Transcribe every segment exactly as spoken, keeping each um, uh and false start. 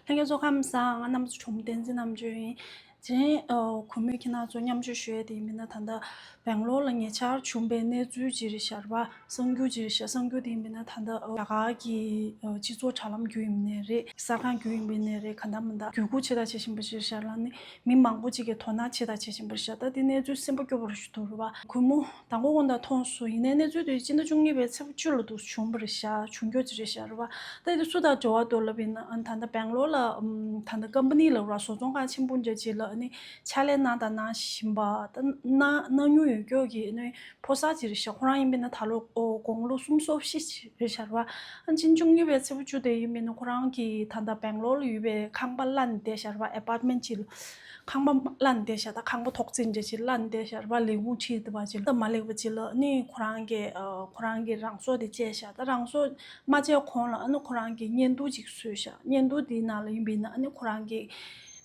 ལྷན་རྒྱས་ཚོ་ཁམས་བཟང་། ང་རྣམ་ཚོ་གྲོང་བསྟན་འཛིན་རྣམ་དཔྱོད་ཡིན། དེ་རིང་ཨ་གུས་མོས་ཁྱེད་རང་ཚོ་མཉམ་སྤྱོད་ཞུ་ཡས་དེ་ཡིན་པས་ན། ད་ལྟ་སྦེང་ལོར་ལ་ཉེ་ཆར་བྱུང་པའི་གནས་ཚུལ་ཅིག་རེད་ཤག་ར་བ། གསར་འགྱུར་ཅིག་རེད་ཤག་གསར་འགྱུར་དེ་ཡིན་པས་ན། ད་ལྟ་རྒྱ་གར་གྱི་ཨ་སྤྱི་ཚོགས་དྲ་ལམ་བརྒྱུད་ཡིན་ནའི་རེད། གསར་ཁང་བརྒྱུད་ཡིན་པས་ནའི་རེད། ག་འདྲ་མི་འདྲ་བརྒྱུད་སྐུར་ཆེ་ད་ཆེ་བཞིན་པ་ཞིག་རེད་ཤག་ལ་ནི། མི་མང་པོ་ཅིག་གིས་དོ་སྣང་ཆེ་ད་ཆེ་བཞིན་པ་རེད་ཤག་ད་དེ་གནས་ཚུལ་སེམས་པ་སྐྱོ་པོ་རེད་ཤག་འདུག་ར་བ། གུས་མོ་དང་པོ་དགོང་དག་མཐོང་སོང་། ཡིན་ནའི་གནས་ཚུལ་དེ་སྤྱི་ཟླ་བཅུ་གཉིས་པའི་ཚེས་པ་བཅུ་ལ་འདུག་བྱུང་བ་རེད་ཤག་བྱུང་རྒྱུ་ཅིག་རེད་ཤག་ར་བ། ད་དེ་སུ་དང་འབྲེལ་བ་འདུག་ལབ་ཡིན་ན། ཨ་ད་ལྟ་སྦེང་ལོར་ལ་ཨམ་ད་ལྟ་ཀམ་པ་ནི་ལབ་ར་བཟོ་ཚོང་ཁང་ཆེན་པོ་འདྲ་ཅིག་ལ་ཨ་ནི་ཕྱག་ལས་གནང་དང་གནང་བཞིན་པ། ད་གནང་གནང་མྱོང་ཡོད་ཀྱོག་གི་ཨ་ནི་ཕོ་གསར་ཅིག་རེད་ཤག་ཁོ་རང་ཡིན་པས་ན་ད་ལོ་ཨོ་དགུང་ལོ་སུམ་ཅུ་སོ་བཞི་ཅིག་རེད་ཤག་ར་བ། ཨ་ཕྱི་ཟླ་བཅུ་གཉིས་པའི་ཚེས་པ་བཅུ་དེ་ཡིན་པས་ན། ཁོ་རང་གི་ད་ལྟ་སྦེང་ལོར་ལ་ཡོད་པའི་ཁང་པ་གླ་ནས་བསྡད་ཤག་ར་བ། ཨེ་པར་ཊི་མེན་ཊི་ཅིག་ལ། ཁང་པ་གླ་ནས་བསྡད་ཤག་ད་ཁང་པ་ཐོག་བརྩེགས་འདྲ་ཅིག་གླ་ནས་བསྡད་ཤག་ར་བ། ལས་ཁུངས་ཁྲིད་བསྡད་པ་ཅིག་ལ། ད་མ་ལེགས་པ་ཅིག་ལ་ཨ་ནི་ཁོ་རང་གི་ཨ་ཁོ་རང་གི་རང་སྲོག་དེ་བཅད་ཤག་ད་རང་སྲོག་མ་བཅད་གོང་ལ་ཨ་ནི་ཁོ་རང་གི་བརྙན་ཐུང་ཅིག་བཟོས་ཤག་བརྙན་ཐུང་དེའི་ནང་ལ་ཡིན་པས་ན། ཨ་ནི་ཁོ་རང་གི་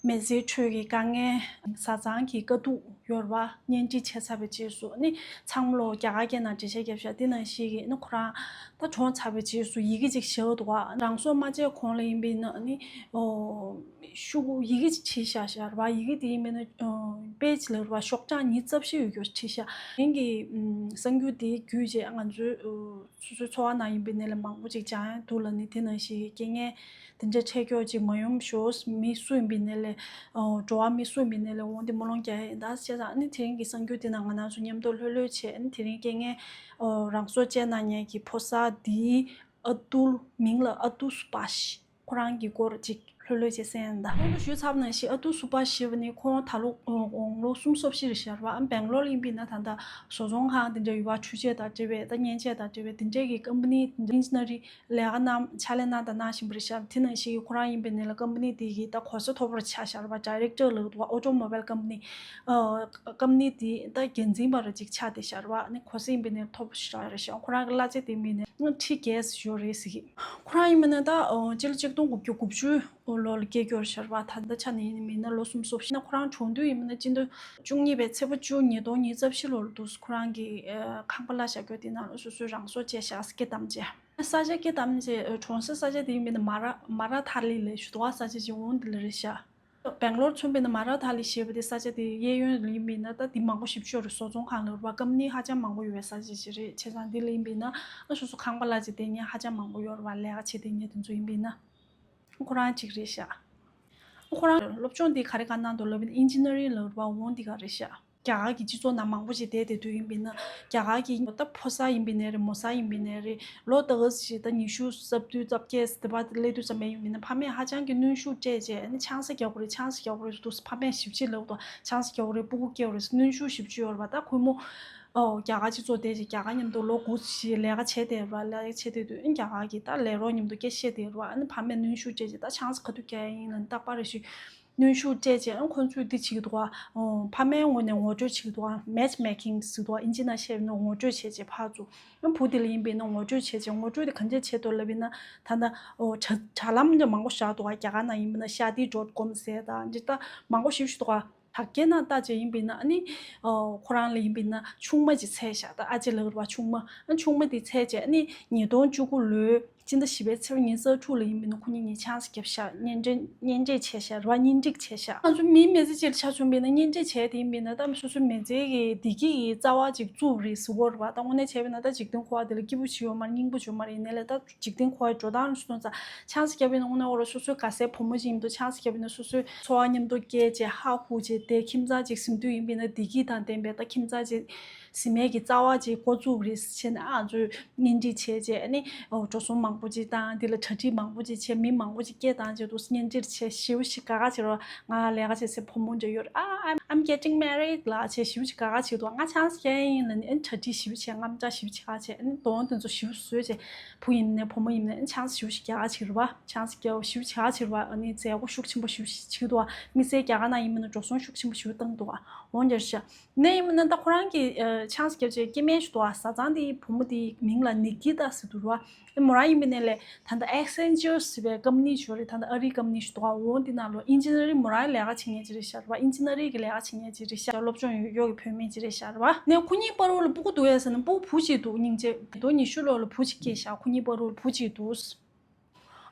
མི་ཚེའི་ཁྲོད་ཀྱི་དཀའ་ངལ། བཟའ་ཚང་གི་དཀའ་སྡུག་ཡོད་ར་བ། གཉེན་སྒྲིག་བྱས་ཚར་བའི་རྗེས་སུ་ཨ་ནི་ཚང་མ་ལོ་རྒྱ་གར་སྐད་ནང་འགྲེལ་བཤད་བརྒྱབ་ཤག་དེ་ནང་བཞིན་གྱི་ཨ་ནི་ཁོ་རང་ད་གྲོངས་ཚར་བའི་རྗེས་སུ་ཡི་གེ་ཅིག་བཞག་འདུག་ག་རང་སྲོག་མ་བཅད་གོང་ལ་ཡིན་པས་ན་ཨ་ནི་ཨོ་ཤོག་ཡི་གེ་ཅིག་བྲིས་ཤག་ཤག་ར་བ། ཡི་གེ་དེ་ཡིན་པས་ན་ཨོ་པེ་ཇི་ལབ་ར་བ། ཤོག་གྲངས་ཉི་ཤུ་རྩ་བཞི་ཡོད་ཀྱོག་བྲིས་ཤག་དེ་རིང་གི་ཨམ་གསར་འགྱུར་དེ་བརྒྱུད་རྗེས་ང་ཚོའི་ཨོ་སོ་སོའི་འཚོ་བ་ནང་ཡིན་པའི་ནས་ལས་མང་པོ་ཅིག་སྦྱང་ཡ་འདུག་ལ་ནི། དེ་ནང་བཞིན་རྐྱེན་ངན་དེ་འདྲ་འཕྲད་ཀྱོག་ཅིག་མ་ཡོང་ཞོག་མི་སུ་ཡིན་པའི་ནས་ལས་ཨོ་འགྲོ་བ་མི་སུ་ཡིན་པའི་ནས་ལས་འོང་དེ་སྨོན་ལམ་རྒྱག་ཡ་ཡིན་ད་ཟེར་ཙང་། ཨ་ནི་དེ་རིང་གི་གསར་འགྱུར་དེ་ནང་ང་རང་ཚོ་མཉམ་དུ་ལྷོད་ལྷོད་བྱས། ཨ་ནི་དེ་རིང་རྐྱེན་ངན་ཨོ་རང་སྲོག་བཅད་གནང་མཁན་གྱི་ཕོ་གསར་དེའི་ཨ་ཏུལ། མིང་ལ་ཨ་ཏུ་སུ་བྷ་ཤི། ཁོ་རང་གི་སྐོར་ཅིག་ལྷོད་ལྷོད་བྱས་གསན་ཡ་ཡིན་ད། ཁོང་ཚོ་ཞུས་ཚར་བ་ནང་བཞིན་ཨ་ཏུ་སུ་བྷ་ཤི་ཞེས་པ་ནི་ཁོང་ད་ལོ་དགུང་ལོ་སུམ་ཅུ་སོ་བཞི་རེད་ཤག་ར་བ། ཨ་སྦེང་ལོར་ལ་ཡིན་པས་ན་ད་ལྟ་བཟོ་ཚོང་ཁང་དེ་འདྲ་ཡོད་པ། འཕྲུལ་ཆས་དང་འབྲེལ་བའི་ད་མཉེན་ཆས་དང་འབྲེལ་བའི་དེ་འདྲའི་གི་ཀམ་པ་ནི་དེ་འདྲ་ཨིན་ཇི་ནི་ཡར་རིང་ལས་ཀ་གནང་ཕྱག་ལས་གནང་དང་གནང་བཞིན་པ་རེད་ཤག་དེ་ནང་བཞིན་གྱི་ཁོ་རང་ཡིན་པའི་ནས་ལ་ཀམ་པ་ནི་དེ་གི་ད་གོ་ས་མཐོ་པོ་ར་ཆགས་ཤག་ར་བ། ཌའི་རེག་ཊར་ལབ་འདུག་བ། ཨོ་ཊོ་མོ་བེལ་ཀམ་པ་ནི། ཨ་ཀམ་པ་ནི་དེ་ད་འགན་འཛིན་པ་ར་ཅིག་ཆགས་བསྡད་ཤག་ར་བ། ཨ་ནི་གོ་ས་ཡིན་པའི་ནས་མཐོ་པོ་ཞེ་དྲག་རེད་ཤག་ཁོ་རང་གི་གླ་ཆ་དེ་མིན་ནས་ཁྲི་བརྒྱད་ཙམ་ཡོད་རེད་ཟེར་གི། ཁོ་རང་ཡིན་པས་ན་ད་ཨོ་སྤྱི་ལོ་ཆིག་སྟོང་དགུ་བརྒྱ་དགུ་བཅུ་ལོ་ལ་སྐྱེས་ཀྱོག་རེད་ཤག་ར་བ། ད་ལྟ་ཆ་ནས་ཡིན་ན་མིན་ན་ལོ་སུམ་ཅུ་སོ་བཞི་ན། ཁོ་རང་གྲོངས་དུས་ཡིན་པས་ན་སྤྱི་ཟླ་བཅུ་གཉིས་པའི་ཚེས་པ་བཅུ་ཉིས་སྟོང་ཉི་ཤུ་རྩ་བཞི་ལོ་ལ་འདུག་ཁོ་རང་གི་ཨ་ཁང་པ་གླ་བཞག་ཀྱོག་དེ་ནང་ལ་སོ་སོས་རང་སྲོག་བཅད་ཤག་སྐེ་བསྡམས་བྱས། ས་ཆ་སྐེ་བསྡམས་བྱས། ཨ་གྲོངས་སའི་ས་ཆ་དེ་ཡིན་པས་ན་མ་ར་མ་ར་ཐ་ལི་ལབ་ཞུ་འདུག་བ། ས་ཆ་ཅིག་འོང་དེ་ལ་རེད་ཤག་སྦེང་ལོར་མཚོན་པས་ན་མ་ར་ཐ་ལི་ཞེས་པ་དེ་ས་ཆ་དེ་གཡས་གཡོན་ལ་ཡིན་པས་ན་ད་འདི་མང་པོ་ཞེ་པོ་ཅིག་ཡོད་རེད། བཟོ་ཚོང་ཁང་ལ་ར་བ། ཀམ་པ་ནི་ཧ་ཅང་མང་པོ་ཡོད་པའི་ས་ཆ་ཅིག་རེད། བྱས་ཙང་འདི་ལ་ཡིན་པས་ན་ཨ་སོ་སོ་ཁང་པ་གླ་བྱས་བསྡད་མཁན་ཧ་ཅང་མང་པོ་ཡོད་རེད་བ། ལས་ཀ་བྱས་བསྡད་མཁན་དེ་ཚོ་ཡིན་པས་ན། ཁོ་རང་གཅིག་རེད་ཤག་ཁོ་རང་སློབ་སྦྱོང་འདི་ག་རེ་ག་གནང་འདུག་ལབ་པས་ན་ཨིན་ཇི་ནི་ཡ་རིང་ལབ་ར་བ། འོང་འདི་ག་རེད་ཤག་རྒྱ་གར་གྱི་སྤྱི་ཚོགས་ནང་མང་པོ་ཞིག་བསྡད་བསྡད་དུས་ཡིན་པས་ན། རྒྱ་གར་གྱི་ད་ཕོ་གསར་ཡིན་པས་ན་རེད། མོ་གསར་ཡིན་པས་ན་རེད། ལོ་ད་ག་ཞིག་ད་ཉི་ཤུ་རྩ་བདུན་རྩ་བརྒྱད་དེ་བ་སླེབས་དུས་ཙམ་པ་ཡིན་པས་ན། ཕ་མས་ཧ་ཅང་གི་གནོན་ཤུགས་སྤྲད་བྱས་ཨ་ནི་ཆང་ས་རྒྱག་དགོས་རེད། ཆང་ས་རྒྱག་དགོས་རེད་འདུག་ཕ་མས་ཞེ་པོ་ཅིག་ལབ་འདུག་ཆང་ས་རྒྱག་དགོས་རེད། སྤུ་གུ་སྐྱེ་དགོས་རེད། གནོན་ཤུགས་ཞེ་པོ་ཅིག་ཡོད་རེད་བ། ད་ཁོ་མོ་ཨོ་རྒྱ་གར་སྤྱི་ཚོགས་བསྡད་བྱས་རྒྱ་གར་མཉམ་དུ་ལོ་དགུ་ཞིག་ལས་ཀ་བྱས་བསྡད་རེད་བ། ལས་ཀ་བྱས་བསྡད་དུས་ཨ་ནི་རྒྱ་གར་གྱི་ད་ལས་རོགས་མཉམ་དུ་སྐད་ཆ་བཤད་བསྡད་རེད་བ། ཨ་ནི་ཕ་མས་གནོན་ཤུགས་སྤྲད་བྱས་ད་ཆང་ས་ག་དུས་རྒྱག་ཡ་ཡིན་ལབ་ནས་རྟག་པར་རེ་ཞིག་གནོན་ཤུགས་སྤྲད་བྱས། ཨ་ཁོ་ཚོས་འདི་བྱེད་ཀྱི་འདུག་ག་ཨོ་ཕ་མའི་ངོས་ནས་ངོ་སྤྲོད་བྱེད་ཀྱི་འདུག་ག་མེ་ཆི་མེ་ཀིང་ཟེར་འདུག་ག་ཨིན་ཇི་ནང་བཤད་ན་ངོ་སྤྲོད་བྱས་བྱས་ཕར་ཚུར། ཨ་བུ་དེ་ལ་ཡིན་པས་ན་ངོ་སྤྲོད་བྱས་བྱས། ངོ་སྤྲོད་དེ་ག་འདྲས་བྱེད་འདུག་ལབ་པས་ན། ད་ལྟ་ཨོ་དྲ་དྲ་ལམ་འདྲ་མང་པོ་བཞག་འདུག་ག་རྒྱ་གར་ནང་ཡིན་པས་ན་ཤ་དི་ཌོཊ་ཀོམ་ཟེར་དང་འདི་ལྟ་མང་པོ་ཞེ་པོ་ཞིག་འདུག་ག་དྲ་རྒྱའི་ནང་ལྟ་བྱས་ཡིན་པས་ན་ཨ་ནི། ཨོ་ཁོ་རང་ལ་ཡིན་པས་ན་ཆུང་མ་ཅིག་འཚོལ་ཤག་ད་ཨ་ཅེ་ལབ་རེད་བ། ཆུང་མ། ཨ་ཆུང་མ་དེ་འཚོལ་བྱས་ཨ་ནི་ཉིས་སྟོང་བཅུ་དགུ་ལོའི་སྤྱི་ཟླ་བཞི་པའི་ཚེས་པ་ཉི་ཤུ་རྩ་དྲུག་ལ་ཡིན་པས་ན་ཁོ་གཉིས་གཉིས་ཆང་ས་བརྒྱབ་ཤག་གཉེན་འབྲེལ་གཉེན་འབྲེལ་བྱས་ཤག་རེད་བ། གཉེན་སྒྲིག་བྱས་ཤག་ང་ཚོ་མིའི་མི་ཚེ་གཅིག་ལ་ཆ་མཚོན་པས་ན་གཉེན་འབྲེལ་བྱས་དེ་ཡིན་པས་ན་ད་སོ་སོའི་མི་ཚེ་གི་བདེ་སྐྱིད་ཀྱི་རྩ་བ་ཅིག་བཙུགས་པ་རེད་ཟེར་གྱི་ཡོད་རེད་བ། ད་དངོས་གནས་བྱས་པས་ན་ད་འཇིག་རྟེན་འཁོར་བ་འདི་ལ་སྐྱིད་པོ་ཞིག་ཡོད་མ་རེད། སྙིང་པོ་ཞིག་ཡོད་མ་རེད། ཡིན་ནའི་ལས་ད་འཇིག་རྟེན་འཁོར་བའི་འགྲོ་སྟངས་ལ་སོང་ཙང་ཆང་ས་བརྒྱབ་པས་ན་དངོས་གནས་ཁོ་རང་སོ་སོའི་དགའ་སའི་བུ་མོ་ཅིག་མཉམ་དུ་ཆང་ས་བརྒྱབ་པས་ན་སོ་སོའི་འཚོ་བ་མཉམ་དུ་སྐྱེལ་བྱས་ཧ་ཧུ་བྱས་དེ་ཁྱིམ་ཚང་ཅིག་ཟིན་དུས་ཡིན་པས་ན་བདེ་སྐྱིད་དང་ལྡན་པའི་ད་ཁྱིམ་ཚང་ཅིག་ཟིན་མཁན་གྱི་རྩ་བ་ཅིག་འགོ་བཙུགས་པ་རེད་ཟེར་བྱས་ནས་ཨ་ང་ཚོས་གཉེན་སྒྲིག་བྱས་བྱས་ཨ་ནི་འགྲོ་སོང་མང་པོ་ཅིག་བཏང་། དེ་ལ་གྲ་སྒྲིག་མང་པོ་ཅིག་བྱས། མི་མང་པོ་ཅིག་སྐད་བཏང་བྱས་འདུག་གཉེན་སྒྲིག་བྱས་ཞེ་པོ་ཞིག་དགའ་དགའ་བྱེད་རོགས། ང་ལས་ཀ་བྱེད་སའི་བུ་མོ་འདྲ་ཡོད་རེད། ཨ་I'm getting married ལབ་བྱས་ཞེ་པོ་ཞིག་དགའ་དགའ་བྱེད་འདུག་ང་ཆང་ས་བརྒྱབ་ཡིན་ལབ་ནས་ཨ་ནི་གྲ་སྒྲིག་ཞེ་པོ་བྱས། དངངས་སྐྲག་ཞེ་པོ་ཞིག་དགའ་བྱས། ཨ་ནི་གདོང་དེ་ཚོ་ཞེ་པོ་བཟོས་བྱས། བུ་ཡིན་ནའི་བུ་མོ་ཡིན་ནའི་ཨ་ནི་ཆང་ས་ཞེ་པོ་ཞིག་རྒྱག་ག་བྱེད་རེད་བ། ཆང་ས་རྒྱག་ཞེ་པོ་ཞིག་རྒྱག་ག་བྱེད་རེད་བ། ཨ་ནི་མཛད་སྒོ་ཤུགས་ཆེན་པོ་ཞེ་པོ་ཞིག་བྱེད་ཀྱི་འདུག་བ། དམིགས་བསལ་རྒྱ་གར་ནང་ཡིན་པ་ན་འགྲོ་སོང་ཤུགས་ཆེན་པོ་ཞེ་པོ་བཏང་འདུག་བ། འོ་འདྲ་ཤག་ནས་ཡིན་པ་ན་ད་ཁོ་རང་གི་ཨ་ཆང་ས་རྒྱག་བྱས་སྐྱེ་དམན་ཞིག་འདུག་བ། བཟའ་ཚང་དེའི་བུ་མོ་དེའི་མིང་ལ་ནི་ཀི་ཏ་ཟེར་འདུག་ར་བ། ཨ་མོ་རང་ཡིན་པ་ནའི་ལས་ད་ལྟ་ཨེག་སེན་ཅར་ཟེར་བའི་ཀམ་པ་ནི་ཞིག་ཡོད་རེད། ད་ལྟ་ཨ་རིའི་ཀམ་པ་ནི་ཞིག་འདུག་བ། འོ་འདི་ནང་ལོ་ཨིན་ཇི་ནི་ཡ་རིང་མོ་རང་ལས་ཀ་བྱེད་མཁན་ཅིག་རེད་ཤག་ར་བ། ཨིན་ཇི་ནི་ཡ་རིང་གི་ལས་ཀ་བྱེད་མཁན་ཅིག་རེད་ཤག་སློབ་སྦྱོང་ཡོད་ཀྱོག་གི་བུད་མེད་ཅིག་རེད་ཤག་ར་བ། ནས་ཁོ་གཉིས་བར་ལ་སྤུ་གུ་འདུག་ཡ་ཟེར་ན་སྤུ་གུ་བུ་གཅིག་འདུག་སྙིང་རྗེ། ལོ་ཉི་ཤུ་ལོ་ལ་བུ་གཅིག་སྐྱེས་ཤག་ཁོ་གཉིས་བར་ལ་བུ་གཅིག་འདུག་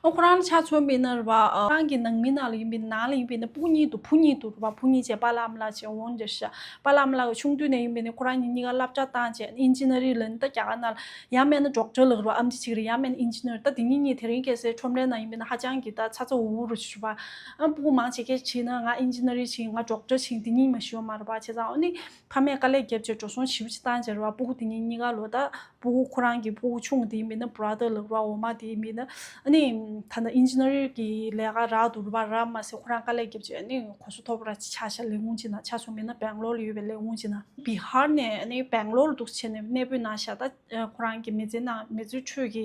ཨོ་ཁོ་རང་ཆ་མཚོན་པ་ཡིན་ན་རེད་པ། ཨ་ཁོ་རང་གི་ནང་མི་ནང་ལ་ཡིན་པ་ཡིན་ན། ནང་ལ་ཡིན་པ་ཡིན་ན་སྤུ་གུ་གཉིས་འདུག་བུ་གཉིས་འདུག་རེད་པ། བུ་གཉིས་བྱས་པཱ་ལགས་ཨ་མ་ལགས་བྱས་འོང་བྱས་ཤག་པཱ་ལགས་ཨ་མ་ལགས་ཀྱི་ཆུང་དུས་ནས་ཡིན་པ་ཡིན་ན་ཁོ་རང་གཉིས་གཉིས་ཀ་བསླབ་བྱ་བཏང་བྱས་ཨིན་ཇི་ནི་ཡ་རིང་ལབ་ནས། ད་རྒྱ་གར་ནང་ལ་ཡང་མིན་ན་ཌོག་ཊར་ལབ་རེད་པ། ཨེམ་ཆི་བྱེད་ཀྱི་རེད། ཡང་མིན་ན་ཨིན་ཇི་ནི་ཡ་རིང་། ད་དེ་གཉིས་གཉིས་དེ་རིང་ཁ་སང་ཁྲོམ་རའི་ནང་ཡིན་པ་ཡིན་ན་ཧ་ཅང་གི་ད་ཚ་ཚ་འུར་འུར་བྱེད་ཤག་པ། ཨ་སྤུ་གུ་མང་ཆེ་གས་བྱས་ན་ང་ཨིན་ཇི་ནི་ཡ་རིང་བྱེད། ང་ཌོག་ཊར་བྱེད། དེ་གཉིས་མ་ཞུ་བ་མ་རེད་པ། བྱས་ཙང་ཨ་ནི་ཕ་མས་དཀའ་ལས་བརྒྱབ་བྱས་འགྲོ་སོང་ཞེ་པོ་ཅིག་བཏང་བྱས་རེད་པ། སྤུ་གུ་དེ་གཉིས་གཉིས་ཀ་ལོ། ད་སྤུ་གུ་ཁོ་རང་གི་སྤུ་གུ་ཆུང་དེ་ཡིན་པ་ཡིན་ན་བྷ་ར་དར་ལབ་རེད་པ། འོག་མ་དེ་ཡིན་པ་ཡིན་ན། ཨ་ནི་ད་ལྟ་ཨིན་ཇི་ནི་ཡ་རིང་གི་ལས་ཀ་རག་འདུག་རེད་པ། རག་མ་ཟད་ཁོ་རང་དཀའ་ལས་བརྒྱབ་བྱས་ཨ་ནི་གོ་ས་མཐོ་པོ་ར་ཅིག་ཆགས་ཤག་ལས་ཁུངས་ཅིག་ནང་ཆ་མཚོན་པ་ཡིན་ན་སྦེང་ལོར་ལ་ཡོད་པའི་ལས་ཁུངས་ཅིག་ནང་། བི་ཧར་ནས་ཨ་ནི་སྦེང་ལོར་ལ་འདུག་བྱས་ནས་གནས་སྤོས་གནང་ཤག་ད་ཁོ་རང་གི་མི་ཚེ་ནང་མི་ཚེ་ཁྲོད་ཀྱི་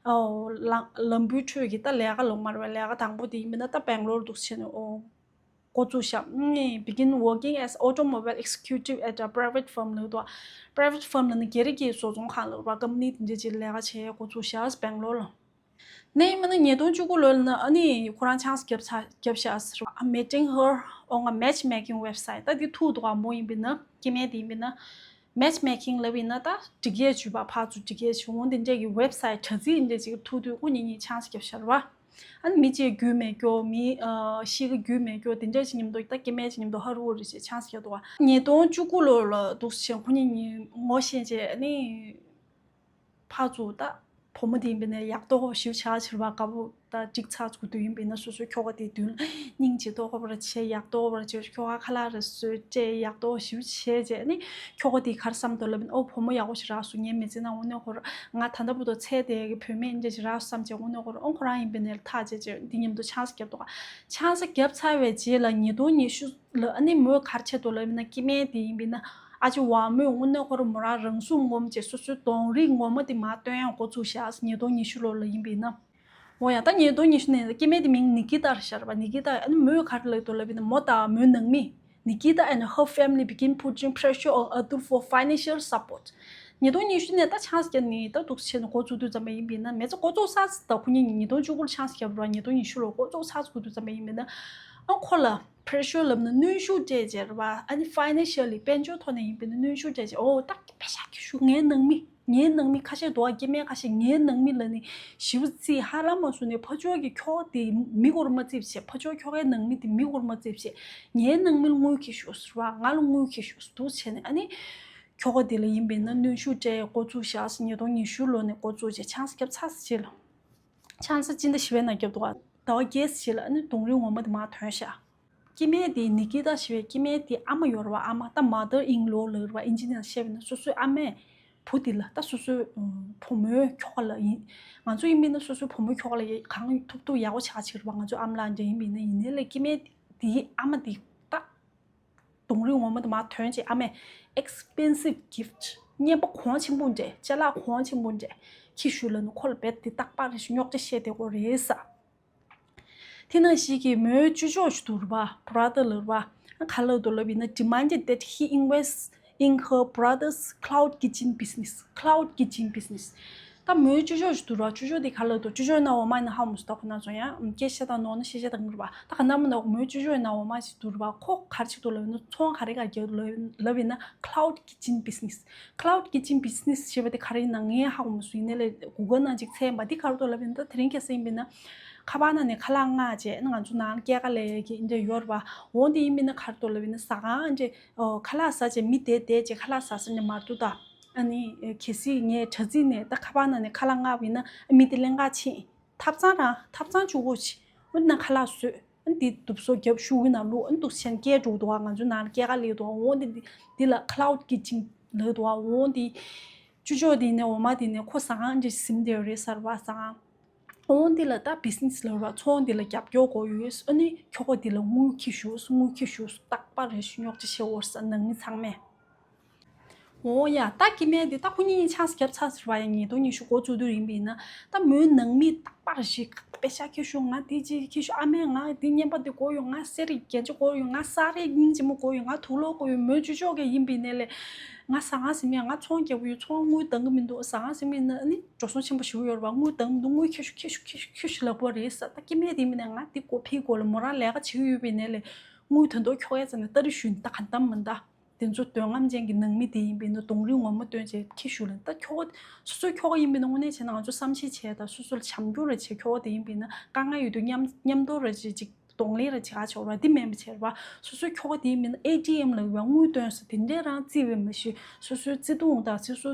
ཨོ་ལམ་ལམ་བུའི་ཁྲོད་ཀྱི་ད་ལས་ཀ་ལོ་མ་རེད་པ། ལས་ཀ་དང་པོ་དེ་ཡིན་པ་ཡིན་ན་ད་སྦེང་ལོར་ལ་འདུག་བྱས་ནས་ཨོ། འགོ་བཙུགས་ཤག་ཨ་ནི་begin working as automobile executive at a private firm ལབ་འདུག private firm ལབ་ན་སྒེར་གྱི་བཟོ་ཚོང་ཁང་ལབ་རེད་པ། ཀམ་པ་ནི་དེ་འདྲ་ཅིག་ལས་ཀ་བྱེད་འགོ་བཙུགས་ཤག་སྦེང་ལོར་ལ། ནས་ཡིན་པ་ཡིན་ན་ཉིས་སྟོང་བཅུ་དགུ་ལོ་ལ་ཨ་ནི་ཁོ་རང་ཆན་སི་བརྒྱབ་ཚར་བརྒྱབ་ཤག་ཟེར་བ། I'm meeting her on a matchmaking website. ད་དེ་ཐུག་འདུག་ག་མོ་ཡིན་པ་ཡིན་ན། སྐྱེ་དམན་དེ་ཡིན་པ་ཡིན་ན། མེཆ་མེ་ཁིང་ལབ་ཡིན་ན་ད་སྒྲིག་ཡས་བྱུས་པ། ཕར་ཚུར་སྒྲིག་ཡས་བྱུས་འོང་དེ་འདྲས་ཀྱི་ཝེབ་སའིཊ་དྲ་ཚིགས་འདྲས་ཅིག་ཐུག་དུས་ཁོ་གཉིས་གཉིས་ཆན་སི་བརྒྱབ་ཤར་བ། ཨ་ནི་མི་གཅིག་རྒྱུས་མེད་སྐྱོ། མི་ཨ་ཤི་ཀ་རྒྱུས་མེད་སྐྱོ། དེ་འདྲས་ཅིག་མཉམ་དུ་ད་སྐྱེ་དམན་ཅིག་མཉམ་དུ་ཧ་རུ་ཧུ་རེ་བྱས་ཆན་སི་བརྒྱབ་འདུག་བ། ཉིས་སྟོང་བཅུ་དགུ་ལོ་ལ་འདུག་སེ་ཁོ་གཉིས་གཉིས་ངོ་ཤེས་བྱས། ཨ་ནི་ཕར་ཚུར་ད་བུ་མོ་དེ་ཡིན་པ་ནས་ཡག་ཏོག་ཞིབ་ཆགས་ཕྱིར་བ་དཀར་པོ། ད་འགྲིག་ཚར་ཚུགས་དུས་ཡིན་པ་ཡིན་ན་སོ་སོའི་ཁྱོ་ག་དེ་མདུན་སྙིང་རྗེ་ཏོག་ཁོ་པ་ར་བྱས། ཡག་ཏོག་པ་ར་བྱས། ཁྱོ་ག་ཁ་ལག་ར་བཟོས་སྤྲད། ཡག་ཏོག་ཞིབ་བྱས་བྱས་ནི་ཁྱོ་ག་དེ་ག་རེ་བསམ་འདུག་ལབ་ཡིན་ན། ཨོ་བུ་མོ་ཡག་པོ་ཞིག་རག་སོང་། ངའི་མི་ཚེ་ནང་དངོས་གནས་ཁོ་ར་ང་ད་ལྟ་བར་དུ་འཚོལ་བསྡད་ཀྱི་བུད་མེད་འདྲ་ཞིག་རག་སོང་བསམ་བྱས་དངོས་གནས་ཁོ་ར། ཨོ་ཁོ་རང་ཡིན་པ་ཡིན་ན་ཐག་བཅད་བྱས་འདི་མཉམ་དུ་ཆན་སི་བརྒྱབ་འདུག་ག་ཆན་སི་བརྒྱབ་ཚར་བའི་རྗེས་ལ་ཉིས་སྟོང་ཉི་ཤུ་ལ་ཨ་ནི་མོས་ག་རེ་བྱས་འདུག་ལབ་ཡིན་ན། སྐྱེ་དམན་དེ་ཡིན་པ་ཡིན་ན་ཨ་ཅེ་ཝ་མོས་དངོས་གནས་ཁོ་ར་མོ་རང་རང་སྲུང་ངོམ་བྱས་སོ་སོའི་གདོང་རིས་ངོ་མ་དེ་མར་སྟོན་ཡག་འགོ་བཙུགས་ཤག་ཉིས་སྟོང་ཉི་ཤུ་ལོ་ལ་ཡིན་པ་ཡིན་ན། འོ་ཡ། ད་ཉིས་སྟོང་ཉི་ཤུ་ནས་སྐྱེ་དམན་དེ་མིང་ནི་ཀི་ཏཱ་རེད་ཤག་རེད་པ། ནི་ཀི་ཏཱ། ཨ་ནི་མོས་ག་རེ་ལབ་འདུག་ལབ་ཡིན་ན། མོ་དང་མོའི་ནང་མི། Nikita and her family begin putting pressure on Atul for financial support. ཉིས་སྟོང་ཉི་ཤུ་ནས་ད་ཆན་སི་བརྒྱབ་ནི་ད་འདུག་སེ་བྱས་ནས་འགོ་བཙུགས་དུས་ཙམ་པ་ཡིན་པ་ཡིན་ན། མི་ཚེ་འགོ་བཙུགས་ཚར་ད་ཁོ་གཉིས་ཉིས་སྟོང་བཅུ་དགུ་ལ་ཆན་སི་བརྒྱབ་རེད་པ། ཉིས་སྟོང་ཉི་ཤུ་ལོ་འགོ་བཙུགས་ཚར་འགོ་དུས་ཙམ་པ་ཡིན་པ་ཡིན་ན། ཨ་ཁོ་ལ་པེ་རེ་ཤར་ལབ་ན་གནོན་ཤུགས་སྤྲད་བྱས་རེད་པ། ཨ་ནི་ཕའི་ནན་ཤལ་ལི་དཔལ་འབྱོར་ཐོག་ནས་ཡིན་པ་ཡིན་ན་གནོན་ཤུགས་སྤྲད་བྱས། ཨོ་ད་པེ་ཤ་ཁྱི་ཤུ་ངའི་ནང་མི། ངའི་ནང་མི་ཁ་ཤས་འདུག་ག་སྐྱེ་དམན་ཁ་ཤས་ངའི་ནང་མི་ལབ་ནས་ཞེ་པོ་རྩིས་ཧ་ལམ་མ་བཟོ་ནས་ཕར་ཕྱོགས་ཀྱི་ཁྱོ་ག་དེ་མི་སྐོར་མ་རྩིས་བྱས། ཕར་ཕྱོགས་ཁྱོ་གའི་ནང་མི་དེ་མི་སྐོར་མ་རྩིས་བྱས། ངའི་ནང་མི་ལ་དངུལ་འཁྱེར་ཤོག་ཟེར་བ། ང་ལ་དངུལ་འཁྱེར་ཤོག་ཟེར་འདུག་བྱས་ནས། ཨ་ནི་ཁྱོ་ག་དེ་ལ་ཡིན་པ་ཡིན་ན་གནོན་ཤུགས་སྤྲད་འགོ་བཙུགས་ཤག་ཉིས་སྟོང་ཉི་ཤུ་ལོ་ནས་འགོ་བཙུགས་བྱས་ཆན་སི་བརྒྱབ་ཚར་རྗེས་ལ། ཆན་སི་སྤྱི་ཟླ་བཞི་པའི་ནང་བརྒྱབ་འདུག་ག་ཟླ་བ་བརྒྱད་ཙམ་ཞིག་ལ་ཨ་ནི་གདོང་རིས་ངོ་མ་དེ་མར་ཐོན་ཤག་སྐྱེ་དམན་དེ་ནི་ཀི་ཏཱ་ཞེས་པའི་སྐྱེ་དམན་དེ་ཨ་མ་ཡོད་རེད་པ། ཨ་མ་ད་mother in law ལབ་རེད་པ། ཨིན་ཇི་ནང་བཤད་པ་ཡིན་ན་སོ་སོའི་ཨ་མས་བུ་དེ་ལ། ད་སོ་སོའི་ཨུམ་བུ་མོའི་ཁྱོ་ག་ལ་ཡིན། ང་ཚོ་ཡིན་པ་ཡིན་ན་སོ་སོའི་བུ་མོའི་ཁྱོ་ག་ལ་ཡ་གང་ཐུབ་ཐུབ་ཡག་པོ་ཆགས་ཆགས་རེད་པ། ང་ཚོ་ཨ་མ་ལགས་འདྲ་ཡིན་པ་ཡིན་ན། ཡིན་ནའི་ལས་སྐྱེ་དམན་དེའི་ཨ་མ་དེ་ད་གདོང་རིས་ངོ་མ་དེ་མར་ཐོན་བྱས། ཨ་མས་expensive gift རྔན་པ་གོང་ཆེན་པོ་འདྲ། ཅ་ལག་གོང་ཆེན་པོ་འདྲ་འཁྱེར་ཤོག་ལབ་ནས་ཁོ་ལ་རྦད་དེ་རྟག་པར་རེ་ཞིག་རྙོག་དྲ་བཤད་བསྡད་ཀྱི་ཡོད་རེད་ཟེར། དེ་ནང་བཞིན་གྱི་མོའི་ཅོ་ཅོ་ཞིག་འདུག་རེད་པ། brother ལབ་རེད་པ། ག་རེ་ལབ་འདུག་ལབ་ཡིན་ན། demanded that he invests in her brother's cloud kitchen business. Cloud kitchen business. ད་མོའི་ཅོ་ཅོ་ཞིག་འདུག་རེད་པ། ཅོ་ཅོ་དེ་ག་རེ་ལབ་འདུག་ཅོ་ཅོ་ཡིན་ན་འོག་མ་ཡིན་ན་ཧ་གོ་མ་སོང་། ད་ཁོ་ན་ཚོ་ཡང་སྐད་བཤད་སྟངས་ནོར་ན་ཤེས་བྱ་དང་རེད་པ། ད་ག་ན་མ་ན་མོའི་ཅོ་ཅོ་ཡིན་ན་འོག་མ་ཞིག་འདུག་རེད་པ། ཁོ་ག་རེ་བྱེད་འདུག་ལབ་ཡིན་ན། ཚོང་ག་རེ་ག་རྒྱག་འདུག་ལབ་ཡིན་ན། cloud kitchen business. Cloud kitchen business ཞེས་པ་དེ་ག་རེ་ཡིན་ན་ངས་ཧ་གོ་མ་སོང་། ཡིན་ནའི་ལས་གུ་གལ་ནང་ཅིག་འཚོལ་ཡིན་པ། འདི་ག་རེ་འདུག་ལབ་ཡིན་ན། ད་དེ་རིང་ཁ་སང་ཡིན་པ་ཡིན་ན་ཁ་པར་ནང་ནས་ཁ་ལག་མངགས་བྱས། ཨ་ནི་ང་ཚོ་ནང་ལ་སྐྱེལ་ག་སླེབས་ཡག་གི་འདི་འདྲ་ཡོད་རེད་པ། འོ་འདི་ཡིན་པ་ཡིན་ན་ག་རེ་འདུག་ལབ་ཡིན་ན། ཟ་ཁང་འདི་འདྲ་ཁ་ལག་ཟ་བྱས་མི་བསྡད་བསྡད་བྱས་ཁ་ལག་ཟ་ས་འདི་འདྲ་མ་འདུག་ད། ཨ་ནི་གལ་སྲིད་ངས་དྲ་ཚིགས་ནས་ད་ཁ་པར་ནང་ནས་ཁ་ལག་མངགས་པ་ཡིན་ན་མི་དེ་ལེན་ག་ཕྱིན། ཐབ་ཚང་རང་ཐབ་ཚང་བཅུ་དགུ་ཕྱིན། འོ་ན་ཁ་ལག་བཟོས། ཨ་ནི་དེ་དུབ་སོ་རྒྱབ་ཤུ་གུ་ནང་བླུགས། ཨ་ནི་འདུག་སེ་བྱས་ནས་སྐྱེལ་འགྲོ་གི་འདུག་ག་ང་ཚོའི་ནང་ལ་སྐྱེལ་ག་སླེབས་འདུག་ག་འོ་འདི་འདི་འདི་ལ་cloud kitchen ལབ་འདུག་ག་འོ་འདི་ཅོ་ཅོ་དེ་ནས་འོག་མ་དེ་ནས་ཁོ་ཟ་ཁང་ཅིག་ཟིན་བསྡད་ཡོད་རེད་ཟེར་བ། ཟ་ཁང་། འོ་འདི་ལ་ད་business ལབ་ར། ཚོང་འདི་ལ་རྒྱབ་སྐྱོར་དགོས་ཡོད། ཨ་ནི་ཁྱོ་ག་འདི་ལ་དངུལ་འཁྱེར་ཤོག་དངུལ་འཁྱེར་ཤོག་རྟག་པར་རེ་ཞིག་རྙོག་དྲ་བཤད་འོར་ཟེར། ནང་མི་ཚང་མས། འོ་ཡ། ད་སྐྱེ་དམན་དེ་ད་ཁོ་གཉིས་ཆན་སི་བརྒྱབ་ཚར་ཟེར་བ་ཡ། ཉིས་སྟོང་ཉི་ཤུ་འགོ་བཙུགས་དུས་ཡིན་པ་ཡིན་ན། ད་མོའི་ནང་མི་རྟག་པར་ཞིག་པེ་ཤ་འཁྱེར་ཤོག་ང་དེ་ཅིག་འཁྱེར་ཤོག་ཨ་མས་ང་དེ་རྔན་པ་དེ་དགོས་ཡོད། ང་གསེར་རི་རྒྱན་ཆ་དགོས་ཡོད། ང་ས་རའི་སྙིང་རྗེ་མོ་དགོས་ཡོད། ང་དུག་ལོག་དགོས་ཡོད། མོའི་ཅོ་ཅོ་གས་ཡིན་པ་ཡིན་ནའི་ལས་ང་ཟ་ཁང་ཟིན་ཡ། ང་ཚོང་རྒྱག་གི་ཡོད། ཚོང་དངུལ་འདང་གི་མི་འདུག་ཟ་ཁང་ཟིན་པ་ཡིན་ན་ཨ་ནི་འགྲོ་སོང་ཆེན་པོ་ཞེ་པོ་ཡོད་རེད་པ། དངུལ་འདང་གི་མི་འདུག་དངུལ་འཁྱེར་ཤོག་འཁྱེར་ཤོག་འཁྱེར་ཤོག་འཁྱེར་ཤོག་ལབ་དགོས་རེད་ཟེར། ད་སྐྱེ་དམན་དེ་ཡིན་པ་ཡིན་ན་ང་དེ་དགོས་ཕི་དགོས་ལ་མོ་རང་ལས་ཀ་བྱེད་ཀྱི་ཡོད་པ་ཡིན་ནའི་ལས་དངུལ་ད་དུང་ཁྱོ་གས་ཙམ་ནས་སྟ་རེ་ཞུས་ནས་ད་ག་འདམ་མི་འདའ། དེ་ཚོ་འདོད་རྔམ་ཅན་གྱི་ནང་མི་དེ་ཡིན་པས་ན་གདོང་རིས་ངོ་མ་སྟོན་བྱས་ཁྱི་ཤུགས་ལ། ད་ཁྱོ་ག་སོ་སོའི་ཁྱོ་ག་ཡིན་པས་ན་དངོས་གནས་བྱས་ན་ང་ཚོ་བསམ་ཤེས་བྱས་དང་སོ་སོ་ལ་བྱམས་སྐྱོང་རེ་བྱས། ཁྱོ་ག་དེ་ཡིན་པས་ན་དཀའ་ངལ་ཡོད་དུས་མཉམ་མཉམ་དུ་རེ་བྱས་ཅིག་གདོང་ལེན་རེ་བྱེད་ག་ཆོག་ར། འདི་མིན་པ་བྱས་ར་བ། སོ་སོའི་ཁྱོ་ག་དེ་ཡིན་པས་ན་ཨེ་ཊི་ཨེམ་ལ་ཡོད་པ་དངུལ་བཏོན་ས་དེ་འདྲས་རང་བརྩི་བས་མ་གཞི་སོ་སོའི་བརྩེ་དུང་དང་སོ་སོ་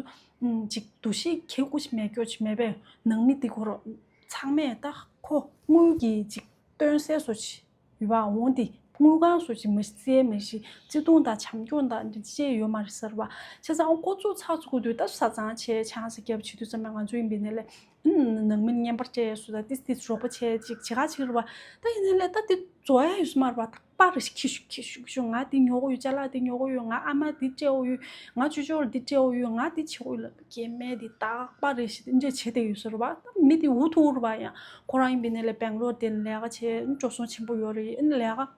ཅིག་འདུ་ཤེས་ཁེ་ཁུ་ཞིག་མེད་སྐྱོ་ཞིག་མེད་པས། ནང་མི་དེ་ཁོ་རང་ཚང་མས་ད་ཁོ་དངུལ་གྱི་ཅིག་སྟོན་སའི་བཟོ་ཅིག་ཡོད་པ་འོང་དེ་དངུལ་ཁང་བཟོ་ཅིག་མ་བརྩིས་མ་གཞི་བརྩེ་དུང་དང་བྱམས་སྐྱོང་དང་འདི་ཅི་ཡོད་མ་རེད་ཟེར་བ། བྱས་ཙང་འགོ་བཙུགས་ཚར་ཚུགས་དུས་ད་བཟའ་ཚང་བྱས་ཆང་ས་རྒྱབ་བྱེད་དུས་ཙམ་པ་ང་ཚོ་ཡིན་པའི་ནས་ལས་ནང་མི་བརྙན་པར་སྤྲད་སུ་ད་ཏིས་ཏིས་རོགས་པ་བྱས་ཅིག་བྱེད་ག་ཅིག་རེད་བ། ད་ཡིན་ནས་ལས་ད་དེ་བཟོ་ཡ་ཡོད་ས་མ་རེད་བ། ད་པར་ཁྱི་ཤུག་ཁྱི་ཤུག་ཤུག་ང་དེ་ཉོ་གི་ཡོད། ཅ་ལག་དེ་ཉོ་གི་ཡོད། ང་ཨ་མ་དེ་སྤྲད་འོ་ཡོད། ང་ཅོ་ཅོ་ལ་དེ་སྤྲད་འོ་ཡོད། ང་དེ་བྱེད་འོ་ཡོད་ལ། སྐྱེ་དམན་དེ་རྟག་པར་རེ་ཞིག་འདྲ་བྱེད་དེ་ཡོད་ཟེར་བ། ད་མི་དེ་འུ་ཐུག་རུ་བ་ཡང་ཁོ་རང་ཡིན་པའི་ནས་ལས་སྦེང་ལོར་དེ་ལས་ཀ་བྱེད་འགྲོ་སོང་ཆེན་པོ་ཡོད་རེད། ཨ་ནི་ལས་ཀ་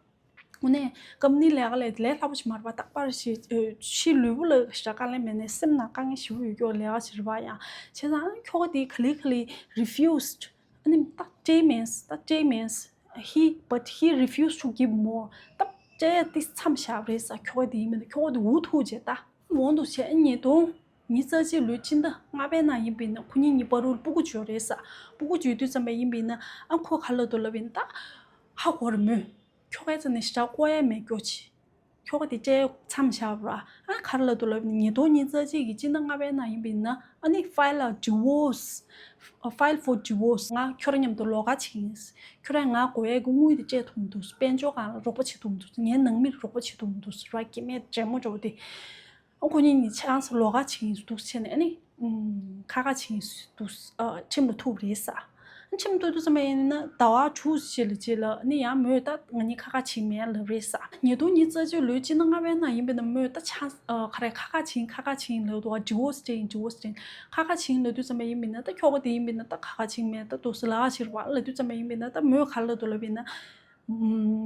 དངོས་གནས་ཀམ་ནི་ལས་ཀ་ལས་ལས་སླ་པོ་ཞིག་མ་རེད་བ། རྟག་པར་ཞིག་ཕྱི་ལུས་པོ་ལ་ཞེ་དྲག་དཀའ་ལས་མེད་ནས་སེམས་ནང་དཀའ་ངལ་ཞེ་པོ་ཡོད་ཀྱོག་ལས་ཀ་ཞིག་རེད་བ། ཡང་བྱས་ཙང་ཁྱོ་ག་དེ་ག་ལེ་ག་ལེ་refused། ཨ་ནི་ད་སྤྲད་མེད། ད་སྤྲད་མེད། He, but he refused to give more. ད་སྤྲད་ཡ་དེ་མཚམས་བཞག་རེད་ས། ཁྱོ་ག་དེ་ཡིན་མིན་ད་ཁྱོ་ག་དེ་འུ་ཐུག་བྱས་ད། འོང་དུ་བྱས་ཉིས་སྟོང་ཉི་ཤུ་རྩ་གཅིག་ལོའི་སྤྱི་ཟླ་ལྔ་པའི་ནང་ཡིན་པས་ན་ཁོ་གཉིས་གཉིས་བར་དུ་སྤུ་གུ་བྱོས་རེད་ས། སྤུ་གུ་བྱོས་དུས་ཙམ་པ་ཡིན་པས་ན་ཨ་ཁོ་ག་ལ་དུ་ལབ་ཡིན་ད། ཧ་གོ་རེ་མོད། ཁྱོ་གའི་རྩ་ནས་ཞེ་དྲག་བཀོག་ཡ་མེད་སྐྱོ་ཆེ། ཁྱོ་ག་དེ་སྤྲད་མཚམས་བཞག་ར། ཨ་ག་རེ་ལབ་དུ་ལབ་ཡིན་ན་ཉིས་སྟོང་ཉི་ཤུ་རྩ་གཅིག་གི་སྤྱི་ཟླ་ལྔ་པའི་ནང་ཡིན་པས་ན་ཨ་ནི་file a divorce, file for divorce. ང་ཁྱོད་ར་མཉམ་དུ་ལོགས་ཀ་བྱེད་ཀྱི་ཡིན། ཁྱོད་ར་ང་དགོས་ཡས་ཀྱི་དངུལ་དེ་སྤྲད་ཐུབ་མི་འདུག་དཔལ་འབྱོར་སྒང་ལ་རོགས་པ་བྱེད་ཐུབ་མི་འདུག་ངའི་ནང་མི་ལ་རོགས་པ་བྱེད་ཐུབ་མི་འདུག་ར། སྐྱེ་དམན་འདྲེ་མོ་འདྲ་བོ་དེ། ཨ་ཁོ་གཉིས་གཉིས་ཆ་ཚང་ལོགས་ཀ་བྱེད་ཀྱི་འདུག་བྱས་ནས་ཨ་ནི། ཁ་ཁ་བྱེད་ཀྱི་འདུག་ཁྲིམས་ལ་ཐུག་རེད་ས། ཁྲིམས་ཐུག་དུས་ཙམ་པ་ཡིན་ན་ཟླ་བ་དྲུག་རྗེས་ལ་རྗེས་ལ་ནི་ཡང་མོས་ད་ང་གཉིས་ཁ་ཁ་བྱེད་མེད་ལབ་རེད་ས། ཉིས་སྟོང་ཉི་ཤུ་རྩ་གཅིག་ལོའི་སྤྱི་ཟླ་ལྔ་པའི་ནང་ཡིན་པས་ན་མོས་ད་ཆ་ག་རེ་ཁ་ཁ་བྱེད་ཁ་ཁ་བྱེད་ལབ་འདུག་བ། divorce་དེ་ཡིན་divorce་དེ་ཡིན་ཁ་ཁ་བྱེད་ལབ་དུས་ཙམ་པ་ཡིན་པས་ན་ད་ཁྱོ་ག་དེ་ཡིན་པས་ན་ད་ཁ་ཁ་བྱེད་མེད་ད་འདུག་སེ་ལབ་ཕྱིར་བ་ལབ་དུས་ཙམ་པ་ཡིན་པས་ན་ད་མོས་ག་ལབ་འདུག་ལབ་པས་ན།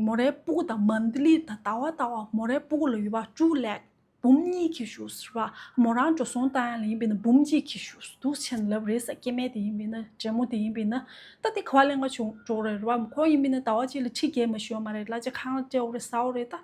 མོ་རའི་སྤུ་གུ་དང་monthly་དང་ཟླ་བ་ཟླ་བ་མོ་རའི་སྤུ་གུ་ལ་ཡོད་པ་བཅུ་ལེགས། འབུམ་གཉིས་ཁྱི་ཤུགས་ཟེར་བ། མོ་རང་འགྲོ་སོང་བཏང་ཡ་ལ་ཡིན་པས་ན་འབུམ་གཅིག་ཁྱི་ཤུགས་འདུག་ཆེན་ལབ་རེད་ས། སྐྱེ་དམན་དེ་ཡིན་པས་ན་འདྲེ་མོ་དེ་ཡིན་པས་ན་ད་དེ་ག་བ་ལེན་ག་བྱུང་འགྲོ་རེད་ར་བ། ཁོ་ཡིན་པས་ན་ཟླ་བ་གཅིག་ལ་ཁྲི་བརྒྱད་མ་ཤོར་མ་རེད། གླ་ཆ་ཁང་སྤྲད་འོ་རེད་ཟ་འོ་རེད་ད།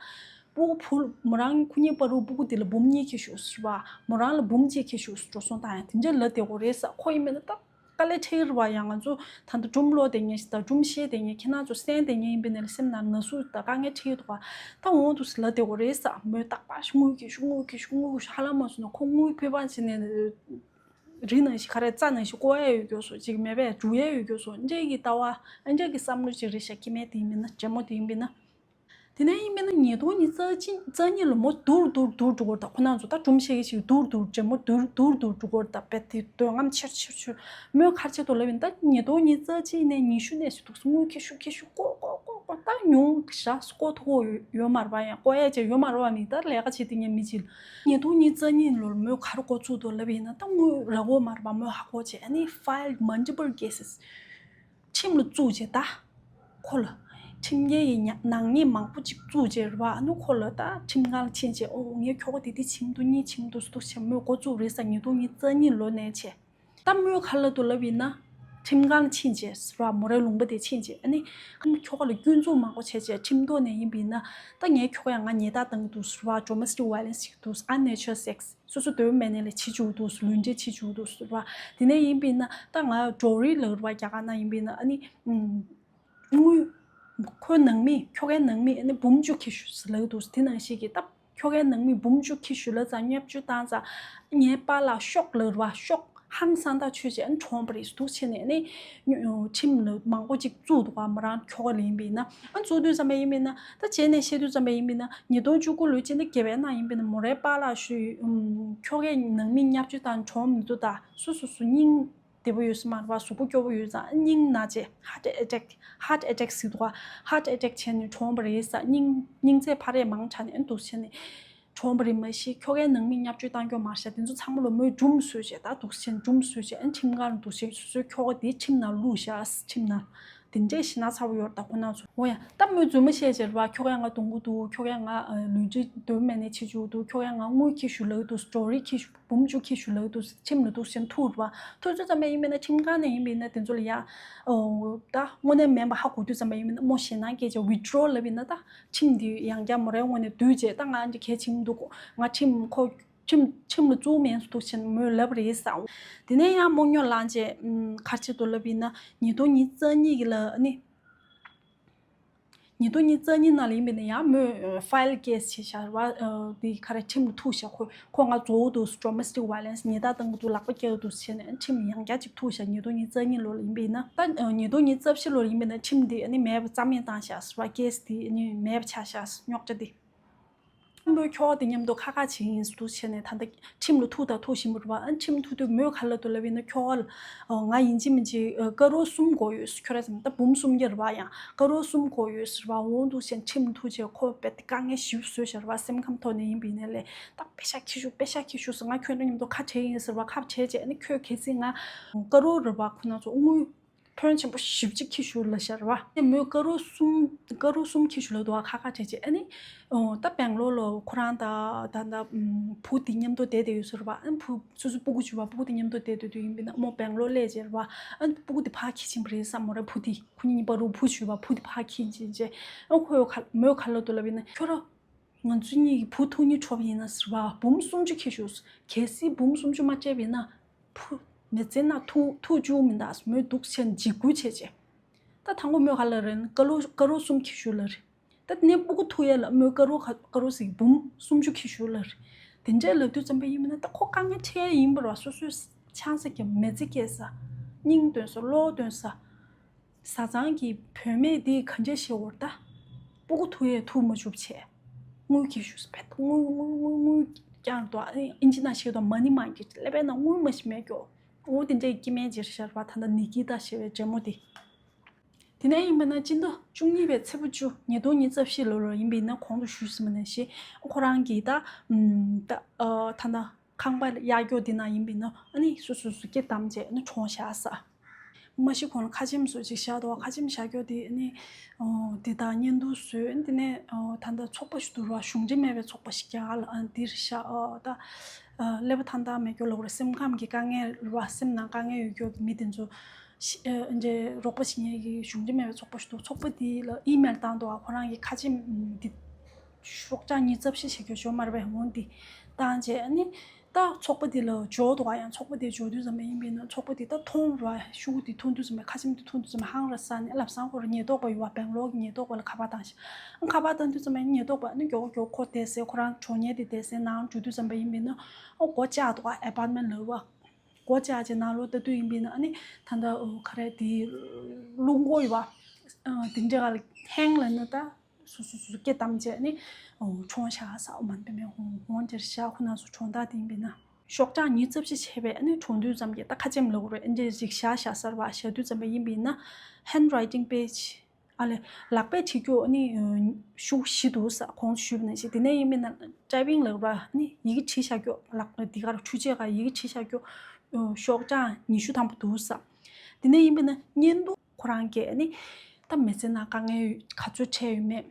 སྤུ་གུ་བུ་མོ་རང་ཁོ་གཉིས་བར་དུ་སྤུ་གུ་དེ་ལ་འབུམ་གཉིས་ཁྱི་ཤུགས་ཟེར་བ། མོ་རང་ལ་འབུམ་གཅིག་ཁྱི་ཤུགས་འགྲོ་སོང་བཏང་ཡ་དེ་འདྲ་ལབ་བསྡད་འོ་རེད་ས། ཁོ་ཡིན་པས་ན་ད། དཀའ་ལས་འཕྲད་ཀྱི་རེད་བ། ཡང་ང་ཚོ་ད་ལྟ་སྒྲུང་ཀློག་བསྡད་མཁན་ཞིག་དང་སྒྲུང་བཤད་བསྡད་མཁན་ཁྱེད་རང་ཚོ་གསན་བསྡད་མཁན་ཡིན་པས་ན་སེམས་ནང་ན་ཟུག་དང་དཀའ་ངལ་འཕྲད་ཀྱི་འདུག་བ། ད་འོང་དུས་ལབ་བསྡད་ཀྱི་རེད་ས། མོས་རྟག་པར་དངུལ་གྱིས་ཤུགས་དངུལ་གྱིས་ཤུགས་དངུལ་གྱིས་ཤུགས་ཧ་ལམ་མ་སོང་ན་ཁོ་དངུལ་ཕོར་པ་ཞིག་ནས་རི་ནང་བཞིན་ག་རེ་རྩྭ་ནང་བཞིན་བཀོག་ཡས་ཡོད་རྒྱུ་བཟོ་ཅིག་མེད་པས་འཇུ་ཡས་ཡོད་རྒྱུ་བཟོ་འདྲས་ཀྱི་ལྟ་བ་འདྲས་ཀྱི་བསམ་བློ་ཅིག་རེད་ཤག་སྐྱེ་དམན་དེ་ཡིན་པས་ན་འདྲེ་མོ་དེ་ཡིན་པས་ན། དེ་ནས་ཡིན་པས་ན་ཉིས་སྟོང་ཉི་ཤུ་རྩ་གཉིས་ལོ་མོ་སྡུག་སྡུག་སྡུག་འགྲོ་གི་རེད་ད། ཁོ་རང་ཚོ་ད་སྒྲུང་བཤད་མཁན་ཞིག་སྡུག་སྡུག་འདྲེ་མོ་སྡུག་སྡུག་སྡུག་འགྲོ་གི་རེད་ད། དཔེ་དེ་འདོད་རྔམ་ཆེར་ཆེར་ཆེར་མོས་ག་རེ་བྱེད་དོ་ལབ་ཡིན་ད། ཉིས་སྟོང་ཉི་ཤུ་རྩ་གཅིག་ནས་ཉི་ཤུ་ནས་སུ་འདུག་དངུལ་ཁྱི་ཤུགས་ཁྱི་ཤུགས་བཀོག་བཀོག་བཀོག་བཀོག་ད་ཉུང་ཤ་བཀོག་ཐུབ་ཡོད་མ་རེད་པ། ཡང་བཀོག་ཡས་བྱས་ཡོད་མ་རེད་པ། མི་ད་ལས་ཀ་བྱེད་དེ་ངས་མི་བྱེད། ཉིས་སྟོང་ཉི་ཤུ་རྩ་གཉིས་ལོར་མོས་ག་རེ་འགོ་བཙུགས་དོ་ལབ་ཡིན་ན་ད་དངུལ་རག་གི་མ་རེད་པ། མོས་ཧ་གོ་བྱས་ཨ་ནི་file multiple cases། ཁྲིམས་ལ་བཙུགས་བྱས་ད། ཁོ་ལ། ཁྲིམས་འགལ་གྱི་ཉ་ནག་ཉེས་མང་པོ་ཅིག་བཙུགས་བྱས་རེད་བ། ཨ་ནི་ཁོ་ལ་ད་ཁྲིམས་ཁང་ལ་ཕྱིན་བྱས་ཨོ་ངའི་ཁྱོ་ག་དེ་དེ་ཁྱིམ་དུ་གཉིས་ཁྱིམ་དུ་སུ་ཐུག་བྱས་མོས་འགོ་བཙུགས་རེད་ས། ཉིས་སྟོང་ཉི་ཤུ་རྩ་གཉིས་ལོ་ནས་བྱས། ད་མོས་ག་ལ་དུ་ལབ་ཡིན་ན། ཁྲིམས་ཁང་ལ་ཕྱིན་བྱས་རེད་བ། མོ་རའི་ལུང་པ་དེ་ཕྱིན་བྱས་ཨ་ནི། ཨ་ནི་ཁྱོ་ག་ལ་སྐྱོན་འཛུགས་མང་པོ་བྱས་བྱས་ཁྲིམས་ཐོག་ནས་ཡིན་པ་ཡིན་ན། ད་ངའི་ཁྱོ་ག་ཡང་ང་ཉེས་རྡུང་བཏང་གི་འདུག་རེད་བ། domestic violence་ཞིག་འདུག unnatural sex། སོ་སོ་འདོད་མེད་ནས་ལས་བྱེད་བཅུག་འདུག་ལུས་འབྲེལ་བྱེད་བཅུག་འདུག་ཟེར་བ། དེ་ནས་ཡིན་པས་ན་ད་ང་ཌོ་རི་ལབ་རེད་བ་རྒྱ་གར་ནང་ཡིན་པས་ན་ཨ་ནི། དངུལ། ཁོའི་ནང་མི་ཁྱོ་གའི་ནང་མི་ཨ་ནི་འབུམ་བཅུ་ཁྱི་ཤུགས་ཟེར་ལབ་འདུག་དེ་ནང་བཞིན་གྱི་ད་ཁྱོ་གའི་ནང་མི་འབུམ་བཅུ་ཁྱི་ཤུགས་ལབ་ཙང་བརྙས་བཅོས་བཏང་ཙང་ངའི་པཱ་ལགས་ཤོག་ལབ་རེད་བ། ཤོག་ཧང་སང་ད་ཆོས་བྱས་ཨ་ནི་གྲོངས་པ་རེད་འདུག་བྱས་ནས་ཨ་ནི། ཁྲིམས་ལ་མང་པོ་ཅིག་བཙུགས་འདུག་ག་མོ་རང་ཁྱོ་ག་ལ་ཡིན་པས་ན་ཨ་བཙུགས་དུས་ཙམ་པ་ཡིན་པས་ན་ད་རྗེས་ནས་བཤད་དུས་ཙམ་པ་ཡིན་པས་ན་ཉིས་སྟོང་བཅུ་དགུ་ལོའི་སྤྱི་ཟླ་བརྒྱད་པའི་ནང་ཡིན་པས་ན་མོ་རའི་པཱ་ལགས་ཞུས། ཁྱོ་གའི་ནང་མི་བརྙས་བཅོས་བཏང་གྲོངས་མི་འདུག་ད་སོ་སོ་སོ་སྙིང་བདེ་པོ་ཡོད་ས་མ་རེད་བ། གཟུགས་པོ་སྐྱོ་པོ་ཡོད་ཙང་སྙིང་ན་ཆེ་heart attack heart attack་ཟེར་འདུག་ག heart attack་བྱས་ནས་གྲོངས་པ་རེད་ས། སྙིང་སྙིང་ཚད་འཕར་ཡས་མང་དྲགས་ནས་ཨ་འདུག་བྱས་ནས་གྲོངས་པ་རེད། མ་གཞི་ཁྱོ་གའི་ནང་མི་བརྙས་བཅོས་བཏང་རྒྱུ་མ་རེད་ཤག་དེ་ཚོ་ཚང་མ་ལ་མོས་སྒྲུང་བཟོས་བྱས་ད་འདུག་བྱས་ནས་སྒྲུང་བཟོས་བྱས་ཨ་ཁྲིམས་ཁང་ལ་འདུག་བྱས་སོ་སོའི་ཁྱོ་ག་དེ་ཁྲིམས་ནང་བླུགས་བཞག་ཁྲིམས་ནང་། དེ་འདྲས་ཞེ་ན་ཚ་བོ་ཡོད་རེད་ད་ཁོ་ན་ཚོ། འོ་ཡ། ད་མོས་རྫུན་མ་བཤད་བྱས་རེད་བ། ཁྱོ་གས་ང་རྡུང་གི་འདུག་ཁྱོ་གས་ང་ལུས་འབྲེལ་འདོན་མེད་ནས་བྱེད་བཅུག་འདུག་ཁྱོ་གས་ང་དངུལ་ཁྱེར་ཤོག་ལབ་ཀྱི་འདུག་ཇོ་རི་ཁྱེར་ཤོག་འབུམ་བཅུ་ཁྱེར་ཤོག་ལབ་ཀྱི་འདུག་ཁྲིམས་ལ་འདུག་སེ་ཐུག་རེད་བ། ཐུག་དུས་ཙམ་པ་ཡིན་པས་ན་ཁྲིམས་ཁང་ནས་ཡིན་པས་ན་དེ་ཚོ་ལ་ཡ། ཨོ། ད་དངོས་གནས་མིན་པ་ཧ་གོ་དུས་ཙམ་པ་ཡིན་པས་ན་མོ་ཞེད་སྣང་སྐྱེས་བྱས་ཝི་ཌི་རོ་ལབ་ཡིན་ན་ད་ཁྲིམས་འདི་ཡང་བསྐྱར་མོ་རའི་ངོས་ནས་བསྡུས་བྱས་ད་ང་འདི་གལ་ཆེན་འདུག་ང་ཁྲིམས་ཁོ། ཁྲིམས་ཁྲིམས་ལ་བཙུགས་མེད་འདུག་ཟེར་མོས་ལབ་རེད་ཟེར། དེ་ནས་ཡང་རྨོངས་རྙོག་ལངས་རྗེས་ཨམ། ག་རེ་བྱེད་དོ་ལབ་ཡིན་ན་ཉིས་སྟོང་ཉི་ཤུ་རྩ་གཉིས་ཀྱི་ལ་ནི། ཉིས་སྟོང་ཉི་ཤུ་རྩ་གཉིས་ནང་ལ་ཡིན་པས་ན་ཡང་མོས་ཕའིལ་ཀེ་སི་བྱས་བཞག་རེད་བ། འདི་ག་རེ་ཁྲིམས་ལ་ཐུག་བཞག་ཁོ་ཁོ་ང་བཙོག་འདུག་ཌོ་མེ་སི་ཊིག་ཝའི་ལེན་སི་ཉེས་དག་གཏང་གི་འདུག་ལག་པ་བཀྱག་གི་འདུག་ཟེར་ནས་ཁྲིམས་ཡང་བསྐྱར་ཅིག་ཐུག་བཞག་ཉིས་སྟོང་ཉི་ཤུ་རྩ་གཉིས་ལོ་ལ་ཡིན་པས་ན་ད་ཉིས་སྟོང་ཉི་ཤུ་རྩ་བཞི་ལོ་ལ་ཡིན་པས་ན་ཁྲིམས་འདི་ནི་མེད་པ་རྩ་མེད་བཏང་བཞག་རེད་བ། ཀེ་སི་འདི་ནི་མེད་པ་ཆགས་བཞག་རྙོག་དྲ་འདི། ཁོ་མོས་ཁྱོ་ག་དེ་མཉམ་དུ་ཁ་ཁ་བྱེད་ཡིན་འདུག་བྱས་ནས་ད་ལྟ་ཁྲིམས་ལ་ཐུག་དང་ཐུག་བཞིན་པ་རེད་བ། ཨ་ཁྲིམས་ཐུག་དུས་མོས་ག་ལབ་འདུག་ལབ་ཡིན་ན་ཁྱོ་ག་ལ་ང་ཡིན་གཅིག་མིན་གཅིག་ཀ་རོར་གསུམ་དགོས་ཡོད་ཁྱོད་རང་ཟེར་ད་འབུམ་གསུམ་བརྒྱ་རེད་བ། ཡང་ཀ་རོར་གསུམ་དགོས་ཡོད་ཟེར་བ། འོང་འདུག་བྱས་ཁྲིམས་ཐུག་བྱས་ཁོ་རྦད་དེ་དཀའ་ངལ་ཞེ་པོ་བཟོས་བཞག་རེད་བ། སེམས་ཁམས་ཐོག་ནས་ཡིན་པ་ཡིན་ནའི་ལས་ད་པེ་ཤག་ཁྱེར་ཤོག་པེ་ཤག་ཁྱེར་ཤོག་ཟེར། ང་ཁྱོད་རང་མཉམ་དུ་ཁ་བྲལ་ཡིན་ཟེར་བ། ཁ་བྲལ་བྱས་ཨ་ནི་ཁྱོད་གལ་སྲིད་ང་ཀ་རོར་རེད་བ། ཁོ་ན་ཚོ་དངུལ་ཕོན་ཆེན་པོ་ཞེ་པོ་ཅིག་ཁྱེར་ཤོག་ལབ་བཞག་རེད་བ། ཨ་ནི་མོས་ཀ་རོར་གསུམ་ཀ་རོར་གསུམ་ཁྱེར་ཤོག་ལབ་འདུག་བ། ཁ་ཁ་བྲལ་བྱས་ཨ་ནི། ཨོ་ད་སྦེང་ལོར་ལ་ཁོ་རང་ད་ད་ད་ཨམ། བུ་དེ་མཉམ་དུ་བསྡད་བསྡད་ཡོད་ས་རེད་བ། ཨ་ནི་བུ་སོ་སོའི་སྤུ་གུ་བྱས་པ་སྤུ་གུ་དེ་མཉམ་དུ་བསྡད་བསྡད་དུས་ཡིན་པས་ན་མོ་སྦེང་ལོར་སླེབས་བྱས་རེད་བ། ཨ་ནི་སྤུ་གུ་དེ་ཕར་འཁྱེར་ཕྱིན་པ་རེད་བསམ་མོ་རེད། བུ་དེ་ཁོ་གཉིས་གཉིས་པ་རུ་བུ་བྱས་པ་བུ་དེ་ཕར་འཁྱེར་ཕྱིན་བྱས། ཨ་ཁོས་ག་མོས་ག་ལབ་འདུག་ལབ་ཡིན་ན་ཁྱོད་རང་ང་ཚོ་གཉིས་ཀྱི་བུ་ཐུག་ཉིན་འཕྲོག་པ་ཡིན་ན་ཟེར་བ། འབུམ་སུམ་ཅུ་ཁྱེར་ཤོག་གལ་སྲིད་འབུམ་སུམ་ཅུ་མ་སྤྲད་པ་ཡིན་ན་བུ་མི་ཚེ་ནང་ཐུག་ཐུག་རྒྱུ་མི་འདུག་མོས་འདུག་སེ་འཇིགས་སྐུལ་བྱས་བྱས། ད་དང་པོ་མོས་ག་ལབ་རེད། ཀ་རོར་ཀ་རོར་གསུམ་ཁྱེར་ཤོག་ལབ་རེད། ད་དེ་ནས་སྤུ་གུ་ཐུག་ཡས་ལ་མོས་ཀ་རོར་ག་ཀ་རོར་ཟེར་གི་འབུམ་སུམ་ཅུ་ཁྱེར་ཤོག་ལབ་རེད། དེ་འདྲས་ལབ་དུས་ཙམ་པ་ཡིན་པ་ན་ད་ཁོ་དཀའ་ངལ་འཕྲད་ཡས་ཡིན་པ་རེད་བ། སོ་སོའི་ཆང་ས་རྒྱབ་མི་ཚེ་སྐྱེལ་ས། སྙིང་འདོན་ས་བློ་འདོན་ས། བཟའ་ཚང་གི་བུད་མེད་འདིས་ག་འདྲས་བཤད་འོར་ད། སྤུ་གུ་ཐུག་ཡས་ཐུག་མ་བཅུག་བྱས། དངུལ་ཁྱེར་ཤོག་ཟེར་བས། དངུལ་དངུལ་དངུལ་དངུལ་རྐྱང་དུ་ཨིན་ཇི་ནང་བཤད་དོ་མ་ནི་མ་གི་ཀླད་པའི་ནང་དངུལ་མ་ཞིག་མེད་ཀྱོ། འོ་དེ་འདྲའི་སྐྱེ་དམན་ཅིག་རེད་ཤག་རེད་བ། ད་ལྟ་ནི་ཀི་ཏ་ཞེས་པའི་ཇོ་མོ་དེ། དེ་ནས་ཡིན་པ་ན་སྤྱི་ཟླ་བཅུ་གཉིས་པའི་ཚེས་པ་བཅུ་ཉིས་སྟོང་ཉི་ཤུ་རྩ་བཞི་ལོ་ལ་ཡིན་པ་ཡིན་ན་གོང་དུ་ཞུས་ཟིན་པ་ནང་བཞིན་ཁོ་རང་གིས་ད་ད་ད་ད་ཁང་པ་གཡར་སྐྱོ་དེ་ན་ཡིན་པ་ཡིན་ན་ཨ་ནི་སོ་སོ་སོ་སྐྱེ་བཏང་བྱས་ཨ་ནི་གྲོངས་བཞག་ས། མ་གཞི་ཁོང་ལ་ཁ་ཆེམས་བཟོ་ཅིག་བཞག་འདུག་ཁ་ཆེམས་བཞག་སྐྱོ་དེ་ཨ་ནི་དེ་དག་བརྙན་ཐུང་བཟོས། དེ་ནས་ད་ལྟ་ཚོགས་པ་ཞིག་འདུག་ར། གཞུང་འབྲེལ་མེད་པའི་ཚོགས་པ་ཞིག་རྒྱ་གར་ལ་ཨ་འདིར་བཞག་ད། ཀླད་པ་ཐང་ཐང་མེད་སྐྱོ་ལབ་རེད། སེམས་ཁམས་ཀྱི་དཀའ་ངལ་རེད་བ། སེམས་ནང་དཀའ་ངལ་ཡོད་སྐྱོ་གི་མི་དེ་ཚོ་ཤི་ཨ་འདྲའི་རོགས་པ་བྱེད་མཁན་གྱི་གཞུང་འབྲེལ་མེད་པའི་ཚོགས་པ་ཞིག་འདུག་ཚོགས་པ་དེ་ལ་ཨི་མེལ་བཏང་འདུག་ཨ་ཁོ་རང་གི་ཁ་ཆེམས་འདི་ཤོག་གྲངས་ཉི་ཤུ་རྩ་བཞི་ཞིག་གི་ཞོ་མར་བའི་འོང་འདི་བཏང་རྗེས་ཨ་ནི་ད་ཚོགས་པ་དེ་ལ་འབྱོར་འདུག་ཨ་ཡང་ཚོགས་པ་དེ་འབྱོར་དུས་ཙམ་པ་ཡིན་པས་ན་ཚོགས་པ་དེ་ད་མཐོང་ར་ཤུ་གུ་དེ་མཐོང་དུས་ཙམ་པ་ཁ་ཆེམས་དེ་མཐོང་དུས་ཙམ་པ་ཧང་ར་ས་ནས་ལབ་སང་ཁོ་ར་ཉེན་རྟོག་པ་ཡོད་བ། སྦེང་ལོར་གྱི་ཉེན་རྟོག་པ་ལ་ཁ་པར་བཏང་ཞིང་ཁ་པར་བཏང་དུས་ཙམ་པ་ཉེན་རྟོག་པ་ཨ་ནི་མགྱོགས་མགྱོགས་ཁོ་བསྡད་སའི་ཁོ་རང་གྲོངས་ཉེན་དེ་བསྡད་སའི་ནང་འགྲོ་དུས་ཙམ་པ་ཡིན་པས་ན་ཨོ་སྒོ་བཅག་འདུག་ཨ་ཨེ་པར་ཊི་མེན་ཊི་ལབ་བ། སྒོ་བཅག་བྱས་ནང་ལོགས་ལྟ་དུས་ཡིན་པས་ན་ཨ་ནི་ད་ལྟ་ཨོ་ག་རེ་དེ་རླུང་སྒོ་ཡོད་བ། དེ་འདྲ་ག་ལ་ཧེང་ལབ་ན་ད་སོ་སོ་སོ་སོ་སྐེ་བསྡམས་བྱས་ཨ་ནི་ཨོ་གྲོངས་བཞག་ས། ཨོ་མ་དཔེ་མེད་ཧོང་ཧོང་དེར་བཞག་ཁོ་ན་སོ་གྲོངས་ཐག་དེ་ཡིན་པས་ན་ཤོག་གྲངས་ཉི་ཤུ་རྩ་བཞི་བྱས་པས་ཨ་ནི་གྲོངས་དུས་ཙམ་གྱི་ད་ཁ་ཆེམས་ལབ་དགོས་རེད། ཨ་འདྲ་ཞིག་བཞག་བཞག་ས་རེད་བ། བཞག་དུས་ཙམ་པ་ཡིན་པས་ན་ཧེན་རའི་ཊིང་པེ་ཇི། ཨ་ལས། ལག་པས་བྲིས་རྒྱུ་ནི་ཤུགས་བཞི་འདུག་ས་གོང་ཞུས་པ་ནང་བཞིན། དེ་ནས་ཡིན་མིན་ན་ཊའི་པིང་ལབ་ར་ནི་ཡི་གེ་བྲིས་བཞག་རྒྱུ་ལག་འདི་གར་འཕྲུལ་ཆས་ག་ཡི་གེ་བྲིས་བཞག་རྒྱུ་ཤོག་གྲངས་ཉི་ཤུ་ཐམ་པ་འདུག་ས། དེ་ནས་ཡིན་མིན་ན་བརྙན་ཐུང་ཁོ་རང་གིས་ནི་ད་མི་ཚེ་ནང་དཀའ་ངལ་ག་ཚོད་འཕྲད་ཡོད་མེད།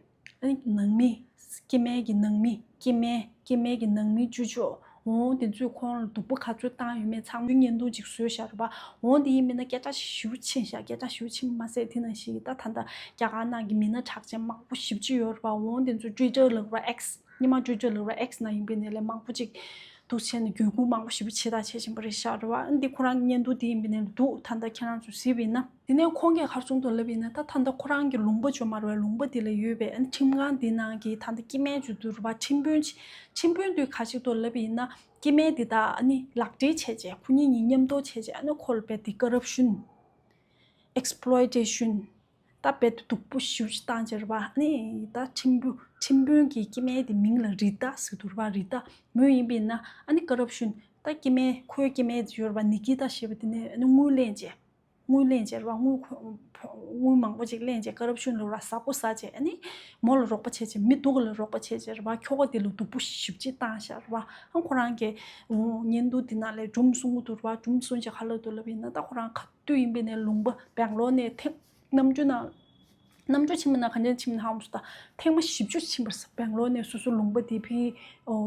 ནང་མི་སྐྱེ་དམན་གྱི་ནང་མི་སྐྱེ་དམན་སྐྱེ་དམན་གྱི་ནང་མི་ཅུ་ཅོ། འོང་དེ་ཚོས་ཁོང་ལ་སྡུག་པོ་ག་ཚོད་བཏང་ཡོད་མེད་ཚང་མ་བརྙན་ཐུང་ཅིག་བཟོས་བཞག་རེད་པ། འོང་དེ་ཡིན་མིན་ན་སྐད་གྲགས་ཞེ་པོ་ཕྱིན་བཞག་སྐད་གྲགས་ཞེ་པོ་ཕྱིན་མ་ཟད་དེ་ནང་བཞིན་གྱི་ད་ད་ལྟ་རྒྱ་གར་ནང་གི་མི་སྣ་གྲགས་ཅན་མང་པོ་ཞེ་པོ་ཅིག་ཡོད་རེད་པ། འོང་དེ་ཚོ་ཊུའི་ཊར་ལབ་ར་ཨེགས་སྙེ་མ་ཊུའི་ཊར་ལབ་ར་ཨེགས་ནང་ཡིན་པའི་ནས་ལས་མང་པོ་ཅིག་འདུག་བྱས་ནས་བརྒྱུད་སྐུར་མང་པོ་ཞེ་པོ་བྱེད་ཐག་བྱེད་བཞིན་པ་རེད་ཤག་རེད་པ། འདི་ཁོ་རང་བརྙན་ཐུང་དེ་ཡིན་པའི་ནས་འདུག་ད་ལྟ་ཁྱེད་རང་ཚོ་གཟིགས་པ་ཡིན་ན། དེ་ནས་ཁོང་གིས་ག་རེ་གསུངས་འདུག་ལབ་ཡིན་ན་ད་ད་ལྟ་ཁོ་རང་གི་ལུང་པ་ཇོ་མར་བའི་ལུང་པ་འདི་ལ་ཡོད་པའི་ཨ་ནི་ཁྲིམས་ཁང་འདི་ནང་གི་ད་ལྟ་སྐྱེ་དམན་ཅིག་འདུག་རེད་པ། ཁྲིམས་དཔོན་ཅིག་ཁྲིམས་དཔོན་དེ་ག་ཅིག་འདུག་ལབ་ཡིན་ན་སྐྱེ་དམན་འདི་དག་ཨ་ནི་ལག་འབྲེལ་བྱས་བྱས་ཁོ་གཉིས་གཉིས་མཉམ་དུ་བྱས་བྱས་ཨ་ནི་ཁོ་ལ་རྦད་དེ་ཀ་རབ་ཤོན། ཨེགས་པི་ལོའི་ཊེ་ཤོན། ད་རྦད་དེ་སྡུག་པོ་ཞེ་པོ་ཅིག་བཏང་བྱས་རེད་པ། ཨ་ནི་ད་ཁྲིམས་དཔོན་ཁྲིམས་དཔོན་གྱི་སྐྱེ་དམན་དེ་མིང་ལ་རི་ཏ་ཟེར་འདུག་རེད་པ། རི་ཏ་མོ་ཡིན་པ་ཡིན་ན་ཨ་ནི་ཀ་རབ་ཤོན་ད་སྐྱེ་དམན་ཁོའི་སྐྱེ་དམན་དེ་ཡོད་རེད་པ། ནི་ཀི་ཏ་ཞེས་པ་དེ་ནས་ཨ་ནི་དངུལ་ལེན་བྱས། དངུལ་ལེན་བྱས་རེད་པ། དངུལ་ཁོ་དངུལ་མང་པོ་ཅིག་ལེན་བྱས་ཀ་རབ་ཤོན་ལབ་ར་ཟ་ཁོ་ཟ་བྱས་ཨ་ནི་མོ་ལ་རོགས་པ་བྱས་བྱས་མི་སྡུག་ག་ལ་རོགས་པ་བྱས་བྱས་རེད་པ། ཁྱོ་ག་དེ་ལ་སྡུག་པོ་ཞེ་པོ་ཅིག་བཏང་བཞག་རེད་པ། ཨ་ཁོ་རང་གིས་བརྙན་ཐུང་དེ་ནང་ལས་སྒྲུང་གསུང་གི་འདུག་རེད་པ། སྒྲུང་གསུང་བྱས་ག་ལབ་འདུག་ལབ་ཡིན་ན་ད་ཁོ་རང་ག་དུས་ཡིན་པའི་ནས་ལུང་པ་སྦེང་ལོར་ནས་ཐེངས་ གནམ་གྲུ་ནང་། གནམ་གྲུ་ཕྱིན་པ་ན་ག་འདྲ་ཕྱིན་པ་ན་ཧ་གོ་མ་སོང་ད། ཐེངས་མ་བཞི་བཅུ་ཕྱིན་པ་རེད་ཟེར། སྦེང་ལོར་ནས་སོ་སོ་ལུང་པ་དེ་ཕི་ཨོ་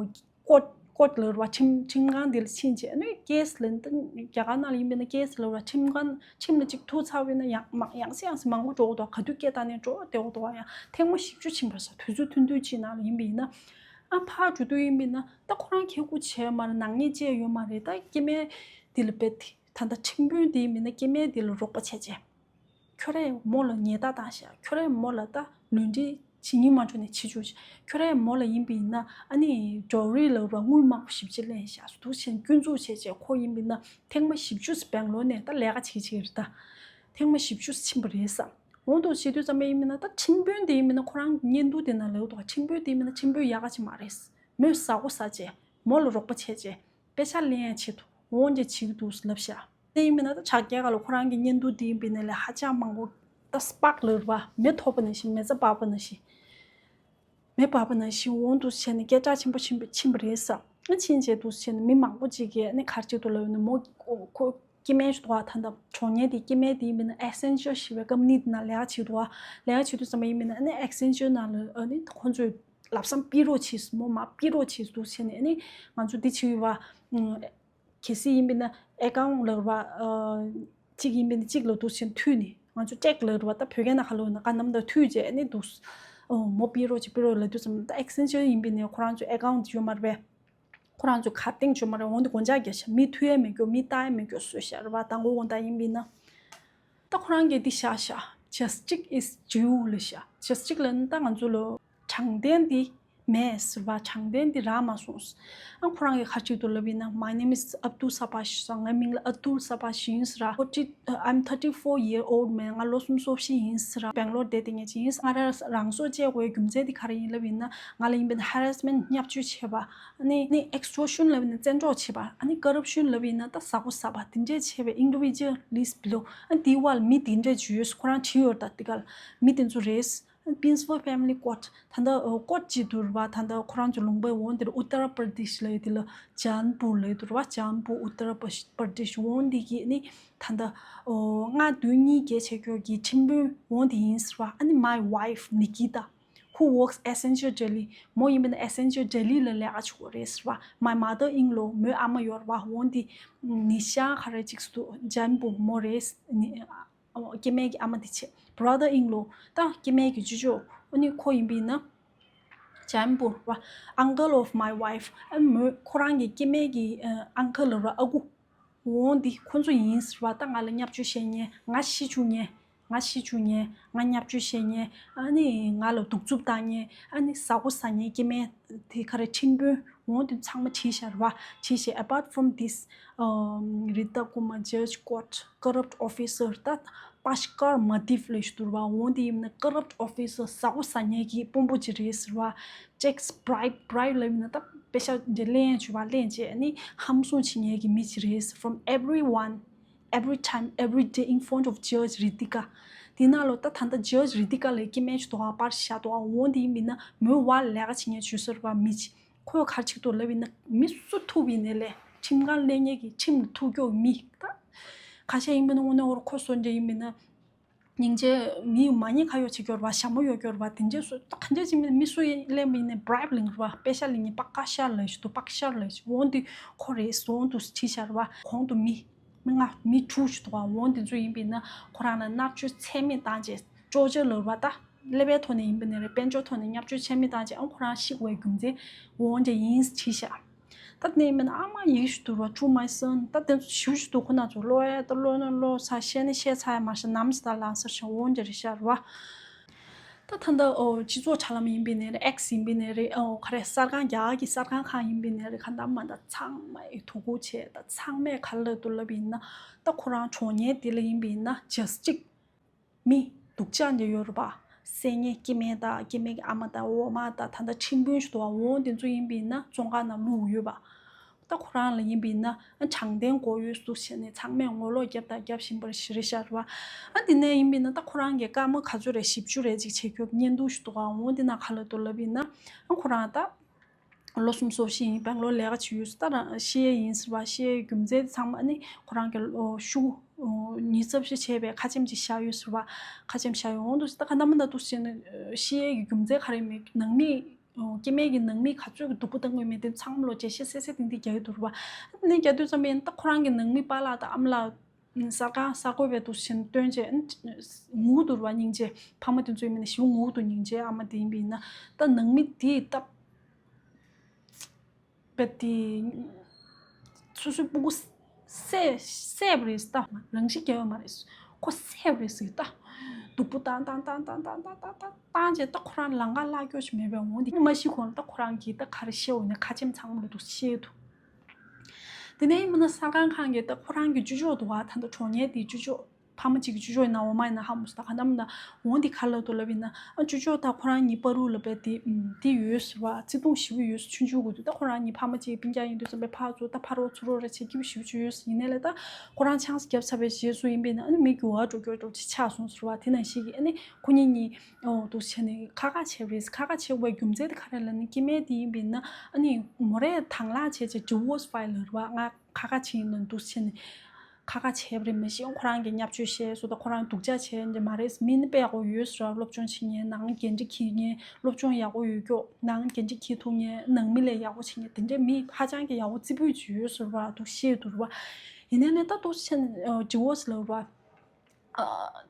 ཀོཊ་ཀོཊ་ལབ་རེད་བ། ཁྲིམས་ཁྲིམས་ཁང་དེ་ལ་ཕྱིན་རྗེས། ཨ་ནི་ཀེ་སི་ལབ་ན་ད་རྒྱ་གར་ནང་ལ་ཡིན་པ་ན་ཀེ་སི་ལབ་རེད་བ། ཁྲིམས་ཁང་ཁྲིམས་ལ་གཅིག་ཐུག་ཚར་བ་ཡིན་ན་ཡང་མང་ཡང་སེ་ཡང་སེ་མང་པོ་འགྲོ་གི་འདུག་ག་དུས་སྐད་བཏང་ནས་འགྲོ་བསྡད་ཡོད་འདུག་ག་ཡང་ཐེངས་མ་བཞི་བཅུ་ཕྱིན་པ་རེད་ཟེར། དུས་ཚོད་ཐུང་ཐུང་ཅིག་ནང་ལ་ཡིན་པ་ཡིན་ན། ཨ་ཕར་འགྲོ་དུས་ཡིན་པ་ཡིན་ན་ད་ཁོ་རང་ཁེ་ཁུ་བྱས་མ་རེད། ནག་ཉེས་བཅས་ཡོད་མ་རེད། ད་སྐྱེ་དམན་དེ་ལ་རྦད་དེ་ད་ལྟ་ཁྲིམས་དཔོན་དེ་ཡིན་པ་ཡིན་ན་སྐྱེ་དམན་དེ་ལ་རོགས་པ་བྱས་རྗེས། ཁྱོད་རས་མོ་ལ་ཉེས་རྡུང་བཏང་ཤག་ཁྱོད་རས་མོ་ལ་ད་ལུས་འབྲེལ་བྱེད་སྙིང་མ་བྲོ་ནས་བྱེད་བཅུག་ཤག་ཁྱོད་རས་མོ་ལ་ཡིན་པ་ཡིན་ན་ཨ་ནི་ཇོ་རི་ལབ་ར་དངུལ་མང་པོ་ཞེ་པོ་ཅིག་ལེན་ཤག་ཟེར་འདུག་བྱས་ནས་སྐྱོན་འཛུགས་བྱས་རྗེས། ཁོ་ཡིན་པ་ཡིན་ན་ཐེངས་མ་བཞི་བཅུ་སྦེང་ལོར་ནས་ད་ལས་ཀ་བྱེད་ཀྱི་བྱེད་ཀྱི་རེད་ད། ཐེངས་མ་བཞི་བཅུ་ཕྱིན་པ་རེད་ཟེར། འོ་འདུག་བྱེད་དུས་ཙམ་པ་ཡིན་པ་ཡིན་ན་ད་ཁྲིམས་དཔོན་དེ་ཡིན་པ་ཡིན་ན་ཁོ་རང་བརྙན་ཐུང་དེ་ནང་ལབ་འདུག་ཁྲིམས་དཔོན་དེ་ཡིན་པ་ཡིན་ན་ཁྲིམས་དཔོན་ཡག་ག་ཅིག་མ་རེད། མོས་ཟ་སྒོ་ཟ་བྱས་མོ་ལ་རོགས་པ་བྱས་བྱས། པེ་ཤག་ལེན་ཡ་ཆེད་དུ་འོང་རྒྱ་བྱེད་ཀྱི་འདུག་ལབ་ཤག་དེ་ཡིན་མིན་ན་ད་དྲ་རྒྱའི་སྒང་ལ་ཁོ་རང་གི་བརྙན་ཐུང་དེ་ཡིན་པ་ཡིན་ན་ལས་ཧ་ཅང་མང་པོ་ད་སྤག་ལབ་རེད་བ། མེ་ཐོགས་པ་ནང་བཞིན། མེ་བཙའ་འབར་བ་ནང་བཞིན། མེ་འབར་བ་ནང་བཞིན་འོང་འདུག་བྱས་ནས་སྐད་གྲགས་ཆེན་པོ་ཕྱིན་པ་ཕྱིན་པ་རེད་ཟེར། ཨ་ཕྱིན་བྱས་འདུག་བྱས་ནས་མི་མང་པོ་ཅིག་གིས་ཨ་ནི་ག་རེ་བྱེད་འདུག་ལབ་ན་མོ་ཁོ་ཁོ་སྐྱེ་དམན་ཞིག་འདུག་ག་ད་ལྟ་གྲོངས་མཁན་དེ་སྐྱེ་དམན་དེ་ཡིན་མིན་ན་ཨེག་སེན་ཅར་ཞེས་པའི་ཀམ་པ་ནི་དེ་ནང་ལས་ཀ་བྱེད་འདུག་ག་ལས་ཀ་བྱེད་དུས་ཙམ་པ་ཡིན་མིན་ན་ཨ་ནི་ཨེག་སེན་ཅར་ནང་ལ་ཨ་ནི་ཁོ་ཚོས་ལམ་སང་ཕུད་རོགས་བྱེད་ཟེར། མོ་མར་ཕུད་རོགས་བྱེད་ཟེར་འདུག་བྱས་ནས་ཨ་ནི་ང་ཚོ་འདི་བྱེད་ཡོད་པ། གལ་སྲིད་ཡིན་པ་ཡིན་ན་ཨེ་ཀའུན་ལབ་རེད་བ། གཅིག་ཡིན་པ་ཡིན་ན་གཅིག་ལ་འདུག་བྱས་ནས་མཐུད་ནས་ང་ཚོ་ཊེག་ལབ་རེད་བ། ད་བོད་སྐད་ནང་ག་ལབ་ན་ག་ནམ་ད་མཐུད་བྱས་ཨ་ནི་འདུག་ཨོ་མོ་ཕུད་རོགས་བྱེད་ཕུད་རོགས་ལབ་དུས་ཙམ་ད་ཨེག་སེན་ཅར་ཡིན་པ་ཡིན་ན་ཁོ་རང་ཚོ་ཨེ་ཀའུན་ཡོད་མ་རེད་པས། ཁོ་རང་ཚོ་གར་སྟེང་ཡོད་མ་རེད། འོང་དེ་སྒོ་ལྕགས་བརྒྱབ་ཤག་མི་མཐུད་ཡ་མེད་རྒྱུ་མི་ལྟ་ཡ་མེད་རྒྱུ་བཟོས་ཤག་རེད་བ། དང་པོ་དགོང་དག་ཡིན་པ་ཡིན་ན། ད་ཁོ་རང་གིས་འདི་བཞག་ཤག Justice is due ལབ་ཤག Justice ལབ་ན་ད་ང་ཚོ་ལ་དྲང་བདེན་འདི་མེད་ཟེར་བ། དྲང་བདེན་འདི་རག་མ་སོང་ཟེར། ཨ་ཁོ་རང་གིས་ག་རེ་བྱེད་འདུག་ལབ་ཡིན་ན། My name is Abdul Sabash ཟེར། ངའི་མིང་ལ་ཨབ་དུལ་ས་བྷ་ཤི་ཡིན་ཟེར། Forty, I'm thirty-four year old man. ང་ལོ་སུམ་ཅུ་སོ་བཞི་ཡིན་ཟེར། སྦེང་ལོར་བསྡད་བསྡད་མཁན་ཅིག་ཡིན་ཟེར། ང་རང་རང་སྲོག་བཅད་དགོས་རྒྱུ་མཚན་འདི་ག་རེ་ཡིན་ལབ་ཡིན་ན། ང་ལ་ཡིན་པ་ན་ཧེ་རེ་སི་མེན་ཊི་བརྙས་བཅོས་བྱས་པ། ཨ་ནི་ནི་ཨེག་སི་ཊོར་ཤན་ལབ་ཡིན་ན་བཙན་འཕྲོག་བྱས་པ། ཨ་ནི་ཀོ་རབ་ཤན་ལབ་ཡིན་ན་ད་ཟ་སྒོ་ཟ་བ་དེ་འདྲས་བྱས་པའི་individual list below. ཨ་དེའི་བར་མི་དེ་འདྲས་ཅིག་ཡོད་ཟེར། ཁོ་རང་བྲིས་ཡོད་རེད་ད། དེ་ག་ལ་མི་དེ་ཚོ་རེད། Pinsford Family Court ད་ལྟ་ཀོཊ་ཅིག་འདུག་རེད་བ། ད་ལྟ་ཁོ་རང་ཚོ་ལུང་པའི་འོང་དེར་ཨུ་ཏར་པར་དེཤ་ལབ་ཡ་དེ་ལ་ཇོན་པུར་ལབ་ཡ་འདུག་རེད་བ། ཇོན་པུར་ཨུ་ཏར་པར་དེཤ། འོང་དེ་གི་ནི་ད་ལྟ་ལྔ་བདུན་གཉིས་བརྒྱད་བྱས་ཁྱོད་ཀྱི་ཁྲིམས་དཔོན་འོང་དེ་ཡིན་ཟེར་བ། ཨ་ནི་my wife Nikita who works Accenture Delhi. མོ་ཡིན་པ་ན་Accenture Delhi ལ་ལས་ཀ་བྱེད་ཀྱི་རེད་ཟེར་བ། My mother in law མོའི་ཨ་མ་ཡོད་རེད་བ། འོང་དེ་ནི་ཤ་ག་རེ་ཅིག་སུ་ཇོན་པུར་མོ་རེད། ནི་སྐྱེ་དམན་གྱི་ཨ་མ་དེ་བྱས། Brother in law ད་སྐྱེ་དམན་གྱི་ཅོ་ཅོ། ཨ་ནི་ཁོ་ཡིན་པ་ཡིན་ན་ཇོན་པུར་བ། Uncle of my wife ཨ་མོ་ཁོ་རང་གི་སྐྱེ་དམན་གྱི་ཨ་ཨང་ཀལ་ལབ་ར། ཨ་ཁུ། འོང་འདི་ཁོ་ཚོ་ཡིན་ཟེར་བ། ད་ང་ལ་བརྙས་བཅོས་བྱེད་མཁན། ང་ཤི་བཅུག་མཁན། ང་ཤི་བཅུག་མཁན། ང་བརྙས་བཅོས་བྱེད་མཁན། ཨ་ནི་ང་ལ་གདུག་རྩུབ་བཏང་མཁན། ཨ་ནི་ཟ་སྒོ་ཟ་མཁན་སྐྱེ་དམན་དེ་ག་རེ་ཁྲིམས་དཔོན། འོང་དེ་ཚང་མ་བྲིས་ཤག་རེད་བ། བྲིས་ཤག Apart from this, um, Rita Kumar judge caught corrupt officer ད་པ་ཤ་ཀར་མ་དིབ་ལབ་ཞིག་འདུག་རེད་བ། འོང་དེ་ཡིན་ན་corrupt officer ཟ་སྒོ་ཟ་མཁན་གྱི་དཔོན་པོ་ཅིག་རེད་ཟེར་བ། Checks bribe, bribe ལབ་ཡིན་ན་ད་པེ་ཤ་འདི་ལེན་བྱས་པ། ལེན་བྱས་ཨ་ནི་ཧམ་བཟུང་བྱེད་མཁན་གྱི་མི་ཅིག་རེད་ཟེར། From everyone, every time, every day in front of Judge Ritika. དེ་ནང་ལོ་ད་ད་ལྟ་Judge Ritika ལབ་སྐྱེ་དམན་ཞིག་འདུག་ག་པར་བཞག་འདུག་ག་འོང་དེ་ཡིན་པ་ཡིན་ན་མོའི་བར་ལས་ཀ་བྱེད་མཁན་བྱོས་ཟེར་བ་མི་ཅིག་ཁོས་ག་རེ་བྱེད་ཀྱི་འདུག་ལབ་ཡིན་ན། མི་སུ་ཐུག་པ་ཡིན་ནའི་ལས་ཁྲིམས་ཁང་སླེབས་མཁན་གྱི་ཁྲིམས་ལ་ཐུག་རྒྱུ་མི་ད་ཁ་ཤས་ཡིན་པ་ན་དངོས་གནས་ཁོ་སོ་འདྲ་ཡིན་པ་ན་སྙིང་རྗེ་མི་མ་ཉེས་ཁ་གཡོགས་བྱེད་རྒྱུ་རེད་བ། ཞྭ་མོ་གཡོག་རྒྱུ་རེད་བ། དེ་འདྲས་སུ་ད་ག་འདྲས་བྱེད་མིན་མི་སུ་ཡིན་སླེབས་པ་ཡིན་ནའི་bribe ལེན་རེད་བ། པེ་ཤ་ལེན་མཁན་པ་ཀ་ཤ་ལབ་ཞིག་འདུག་པ་ཀ་ཤ་ལབ་ཞིག་འོང་དེ་ཁོ་རེད་ཟེར་འོང་དུ་བྲིས་ཤག་རེད་བ། གོང་དུ་མི་མི་ལྔ་མི་དྲུག་ཞིག་འདུག་ག་འོང་དེ་ཚོ་ཡིན་པ་ཡིན་ན་ཁོ་རང་ལ་མནར་གཅོད་ཚད་མེད་བཏང་བྱས། ཊོར་ཅར་ལབ་རེད་བ། ད་ཀླད་པའི་ཐོག་ནས་ཡིན་པ་ནའི་རེད། དཔལ་འབྱོར་ཐོག་ནས་བརྙས་བཅོས་ཚད་མེད་བཏང་བྱས། ཨང་ཁོ་རང་ཤི་དགོས་པའི་རྒྱུ་མཚན་འོང་དེ་ཡིན་བྲིས་ཤག་ད་དེ་ནས་ཡིན་པ་ན་ཨ་མ་ཡིད་ཞུ་འདུག་ར། To my son ད་དེ་ཚོ་ཞུ་ཞུ་འདུག་ཁོ་ན་ཚོ་ཀློག་ཡ་ད་ཀློག་ན་ཀློག་ཚར། བཤད་ན་བཤད་ཚར་ཡ་མ་ཤ་ནམ་སི་ད་ལང་སར་ཤ་འོང་འདྲ་རེད་ཤག་ར་བ། ད་ད་ལྟ་ཨོ་སྤྱི་ཚོགས་དྲ་ལམ་ཡིན་པ་ནའི་རེད། ཨེག་སི་ཡིན་པ་ནའི་རེད། ཨོ་ག་རེ་གསར་ཁང་རྒྱ་གར་གྱི་གསར་ཁང་ཁག་ཡིན་པ་ནའི་རེད། ག་འདྲ་མ་འདྲ་ཚང་མ་ཡི་དོ་ཁུར་བྱས། ད་ཚང་མས་ག་ལབ་འདུག་ལབ་ཡིན་ན་ད་ཁོ་རང་གྲོངས་ཉེན་དེ་ལ་ཡིན་པ་ཡིན་ན་ཇ་སི་ཊིག་མི་སྡུག་ཅག་འདི་ཡོད་རེད་པ། བསད་མཁན་སྐྱེ་དམན་དང་སྐྱེ་དམན་གྱི་ཨ་མ་དང་འོག་མ་དང་ད་ལྟ་ཁྲིམས་དཔོན་ཞིག་འདུག་པ། འོ་འདི་ཚོ་ཡིན་པ་ཡིན་ན་བཙོན་ཁང་ནང་བླུགས་ཡོད་པ། ད་ཁོ་རང་ལ་ཡིན་པ་ཡིན་ན་ཨ་དྲང་བདེན་དགོས་ཡོད་ཟེར་བྱས་ནས་ཚང་མས་ངོ་ལོག་བརྒྱབ་དང་རྒྱབ་བཞིན་པ་ཞིག་རེད་ཤག་རེད་པ། ཨ་འདི་ནས་ཡིན་པ་ཡིན་ན་ད་ཁོ་རང་གི་སྐར་མ་ག་ཚོད་རེད་བཞི་བཅུ་རེད་ཅིག་བྱེད་རྒྱུ་བརྙན་ཐུང་ཞིག་འདུག་ག་འོ་འདི་ན་ག་ལབ་འདུག་ལབ་པ་ཡིན་ན་ཨ་ཁོ་རང་ད་ལོ་གསུམ་སོ་བཞི་ཡིན། སྦེང་ལོར་ལས་ཀ་བྱེད་ཡོད་ཟེར། ད་རང་ཤི་ཡས་ཡིན་ཟེར་བ། ཤི་ཡས་རྒྱུ་མཚན་དེ་ཚང་མ་ཨ་ནི་ཁོ་རང་གི་ཤུ་གུ་ ཉིས་རྩ་བཞི་བྱས་པའི་ཁ་ཆེམས་ཅིག་བཞག་ཡོད་ཟེར་བ། ཁ་ཆེམས་བཞག་ཡོད། འོང་དུ་ད་ག་ནམ་ན་འདུག་ཟེར་ན་ཤི་ཡས་ཀྱི་རྒྱུ་མཚན་ག་རེ་མེད། ནང་མི་སྐྱེ་དམན་གྱི་ནང་མི་ག་ཚོད་ཀྱི་སྡུག་པོ་བཏང་དགོས་མེད་དེ་ཚང་མ་ལོ་འགྲེལ་བཤད་གསལ་གསལ་ཏིང་ཏིང་རྒྱག་གི་འདུག་བ། ནས་རྒྱག་དུས་ཙམ་པའི་ད་ཁོ་རང་གི་ནང་མི་པཱ་ལགས་དང་ཨ་མ་ལགས་གསར་ཁང་གསར་འགོད་པའི་འདུག་ཟེར་ན་སྟོན་བྱས་ངུ་འདུག་བ། སྙིང་རྗེ། ཕ་མ་དེ་ཚོའི་མི་ནས་ཞིའུ་ངུ་འདུག་སྙིང་རྗེ། ཨ་མ་དེ་ཡིན་པ་ཡིན་ན་ད་ནང་མི་དེ་ད། རྦད་དེ། སོ་སོའི་སྤུ་གུ་བསད་བསད་པ་རེད་ད། རང་ཤི་རྒྱག་ཡོད་མ་རེད། ཁོ་བསད་པ་རེད་ཟེར་ད། སྡུག་པོ་བཏང་བཏང་བཏང་བཏང་བཏང་བཏང་བཏང་བཏང་བྱས་ད་ཁོ་རང་ལམ་ཁ་བརླག་རྒྱུ་ཞིག་མེད་པའི་འོང་དེ་མ་ཤི་གོང་ལ་ད་ཁོ་རང་གིས་ད་ག་རེ་བཤད་འོ་ནས་ཁ་ཆེམས་ཚང་མ་ལ་འདུག་བཤད་འདུག་དེ་ནས་ཡིན་མིན་ན་གསར་ཁང་ཁང་གིས་ད་ཁོ་རང་གི་ཅོ་ཅོ་འདུག་བ། ད་ལྟ་གྲོངས་མཁན་དེའི་ཅོ་ཅོ། ཕ་མ་གཅིག་གི་ཅོ་ཅོ་ཡིན་ན་འོ་མ་ཡིན་ན་ཧ་མ་སོ། ད་ག་ནམ་ན་འོང་དེ་ག་ལ་འདུག་ལབ་ཡིན་ན་ཨ་ཅོ་ཅོ་ད་ཁོ་རང་གཉིས་བར་དུ་ལབ་པའི་དེ་དེ་ཡོད་ཟེར་བ། བརྩེ་དུང་ཞེ་པོ་ཡོད་ཟེར། ཆུང་ཆུང་གི་དུས་ད་ཁོ་རང་གཉིས་ཕ་མ་གཅིག་སྤུན་ཀྱག་ཡིན་དུས་ཙམ་པའི་ཕར་ཚུར་ད་ཕ་རོགས་ཚུར་རོགས་རེ་བྱེད་ཀྱི་ཞེ་པོ་ཅིག་ཡོད་ཟེར། ཡིན་ནའི་ལས་ད་ཁོ་རང་ཆང་ས་བརྒྱབ་ཚར་བའི་རྗེས་སུ་ཡིན་པས་ན་ཨ་ནི་མི་འགྱུར་བ་འགྲོ་རྒྱུ་འགྲོ་ཅིག་ཆགས་སོང་ཟེར་བ། དེ་ནང་བཞིན་གྱི་ཨ་ནི་ཁོ་གཉིས་གཉིས་འོ་འདུག་བྱས་ནས་ཁ་ཁ་བྱས་པ་རེད། ཁ་ཁ་བྱས་པའི་རྒྱུ་མཚན་དེ་ག་རེ་ལབ་ན་སྐྱེ་དམན་དེ་ཡིན་པས་ན་ཨ་ནི་མོ་རེ་དང་བླངས་བྱས་བྱས་ཌི་ཝོར་སི་ཕའི་ལ་རེད་བ། ང་ཁ་ཁ་བྱས་ཡིན་ལབ་འདུག་བྱས་ནས། ཁ་ཁ་བྱས་པ་རེད། མ་གཞི་ཁོ་རང་གིས་བརྙས་བཅོས་བཤད་སོང་ད་ཁོ་རང་སྡུག་ཅག་བྱས་འདི་མ་རེད། མི་ནི་དཔེ་ཡག་པོ་ཡོད་ཟེར་བ། སློབ་སྦྱོང་བྱེད་མཁན་ནང་འགན་འཁྲི་འཁྱེར་མཁན་སློབ་སྦྱོང་ཡག་པོ་ཡོད་ཀྱོག་ནང་འགན་འཁྲི་འཁྱེར་ཐུབ་མཁན་ནང་མི་ལས་ཡག་པོ་བྱེད་མཁན་དེ་འདྲའི་མི་ཧ་ཅང་གི་ཡག་པོ་རྩེ་ཕུད་ཅིག་ཡོད་ཟེར་བ་འདུག་བཤད་འདུག་རེད་བ། ཡིན་ནའི་ལས་ད་འདུག་བྱས་ནས་ཌི་ཝོར་སི་ལབ་རེད་བ།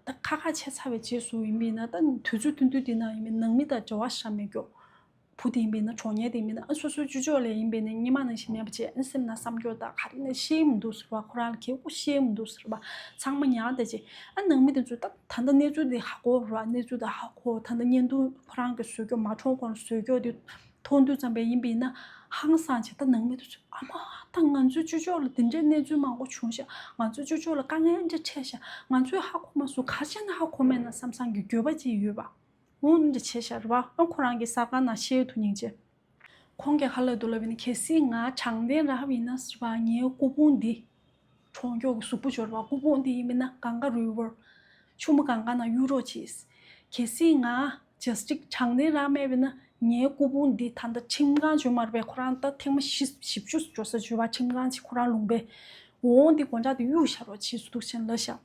ད་ཁ་ཁ་བྱས་ཚར་བའི་རྗེས་སུ་ཡིན་པས་ན་ད་དུས་ཚོད་ཐུང་ཐུང་དེ་ནང་ཡིན་པས་ནང་མི་དང་འབྲེལ་བ་ཞེ་དྲག་མེད་ཀྱོག་བུ་དེ་ཡིན་པས་ན་གྲོངས་མཁན་དེ་ཡིན་པས་ན་ཨ་སོ་སོའི་ཅོ་ཅོ་ལས་ཡིན་པས་ན་སྔོན་མ་ནང་བཞིན་མེད་པ་བྱས། ཨ་སེམས་ནང་བསམ་སྐྱོ་དང་ག་རེ་ནས་ཤེས་མི་འདུག་ཟེར་བ། ཁོ་རང་ལ་གལ་པོ་ཤེས་མི་འདུག་ཟེར་བ། ཚང་མ་ཉར་བསྡད་བྱས་ཨ་ནང་མི་དེ་ཚོས་ད་ད་ལྟ་གནས་ཚུལ་དེ་ཧ་གོ་ར། གནས་ཚུལ་དེ་ཧ་གོ། ད་ལྟ་བརྙན་ཐུང་ཁོ་རང་གི་བཟོ་རྒྱུ་མ་གྲོངས་གོང་ལ་བཟོ་རྒྱུ་དེ་མཐོང་དུས་ཙམ་པས་ཡིན་པས་ན་ཧང་སངས་བྱས། ད་ནང་མི་དེ་ཚོས་ཨ་མ་ད་ང་ཚོའི་ཅོ་ཅོ་ལ་དེ་འདྲའི་གནས་ཚུལ་མང་པོ་བྱུང་ཤག་ང་ཚོའི་ཅོ་ཅོ་ལ་དཀའ་ངལ་འདྲ་འཕྲད་ཤག་ང་ཚོས་ཧ་གོ་མ་སོང་། ག་རེ་བྱས་ན་ཧ་གོ་མེད་ན་བསམ་བསམ་གྱི་འགྱོད་པ་ཅིག་ཡོད་པ། འོང་འདི་བྱས་ཤག་རེད་བ། ཨ་ཁོ་རང་གི་གསར་ཁང་ནང་བཤད་ཐུབ་སྙིང་རྗེ། ཁོང་གིས་ག་ལབ་འདུག་ལབ་ཡིན་ན་གལ་སྲིད་ང་དྲང་བདེན་རག་པ་ཡིན་ན་ཟེར་བ། ངའི་སྐུ་ཕུང་འདི་གྲོངས་མགྱོགས་ཀྱི་གཟུགས་པོ་འབྱོར་བ། སྐུ་ཕུང་འདི་ཡིན་མིན་ན་གངྒཱ་རི་ཝར་ཆུ་མོ་གངྒཱ་ནང་གཡུག་རོགས་གྱིས། གལ་སྲིད་ང་ཇ་སི་ཊིས་དྲང་བདེན་རག་མེད་པ་ཡིན་ན་ངའི་སྐུ་ཕུང་འདི་ད་ལྟ་ཁྲིམས་ཁང་འབྱོར་མ་རེད་པས། ཁོ་རང་ད་ཐེངས་མ་བཞི་བཞི་བཅུ་འབྱོར་ས་འབྱོར་བ་ཁྲིམས་ཁང་ཅིག་ཁོ་རང་ལུང་པས། འོང་འདི་དགོང་དྲག་འདི་གཡུག་བཞག་རོགས་གྱིས་ཟེར་འདུག་ཟེར་ལབ་ཤག་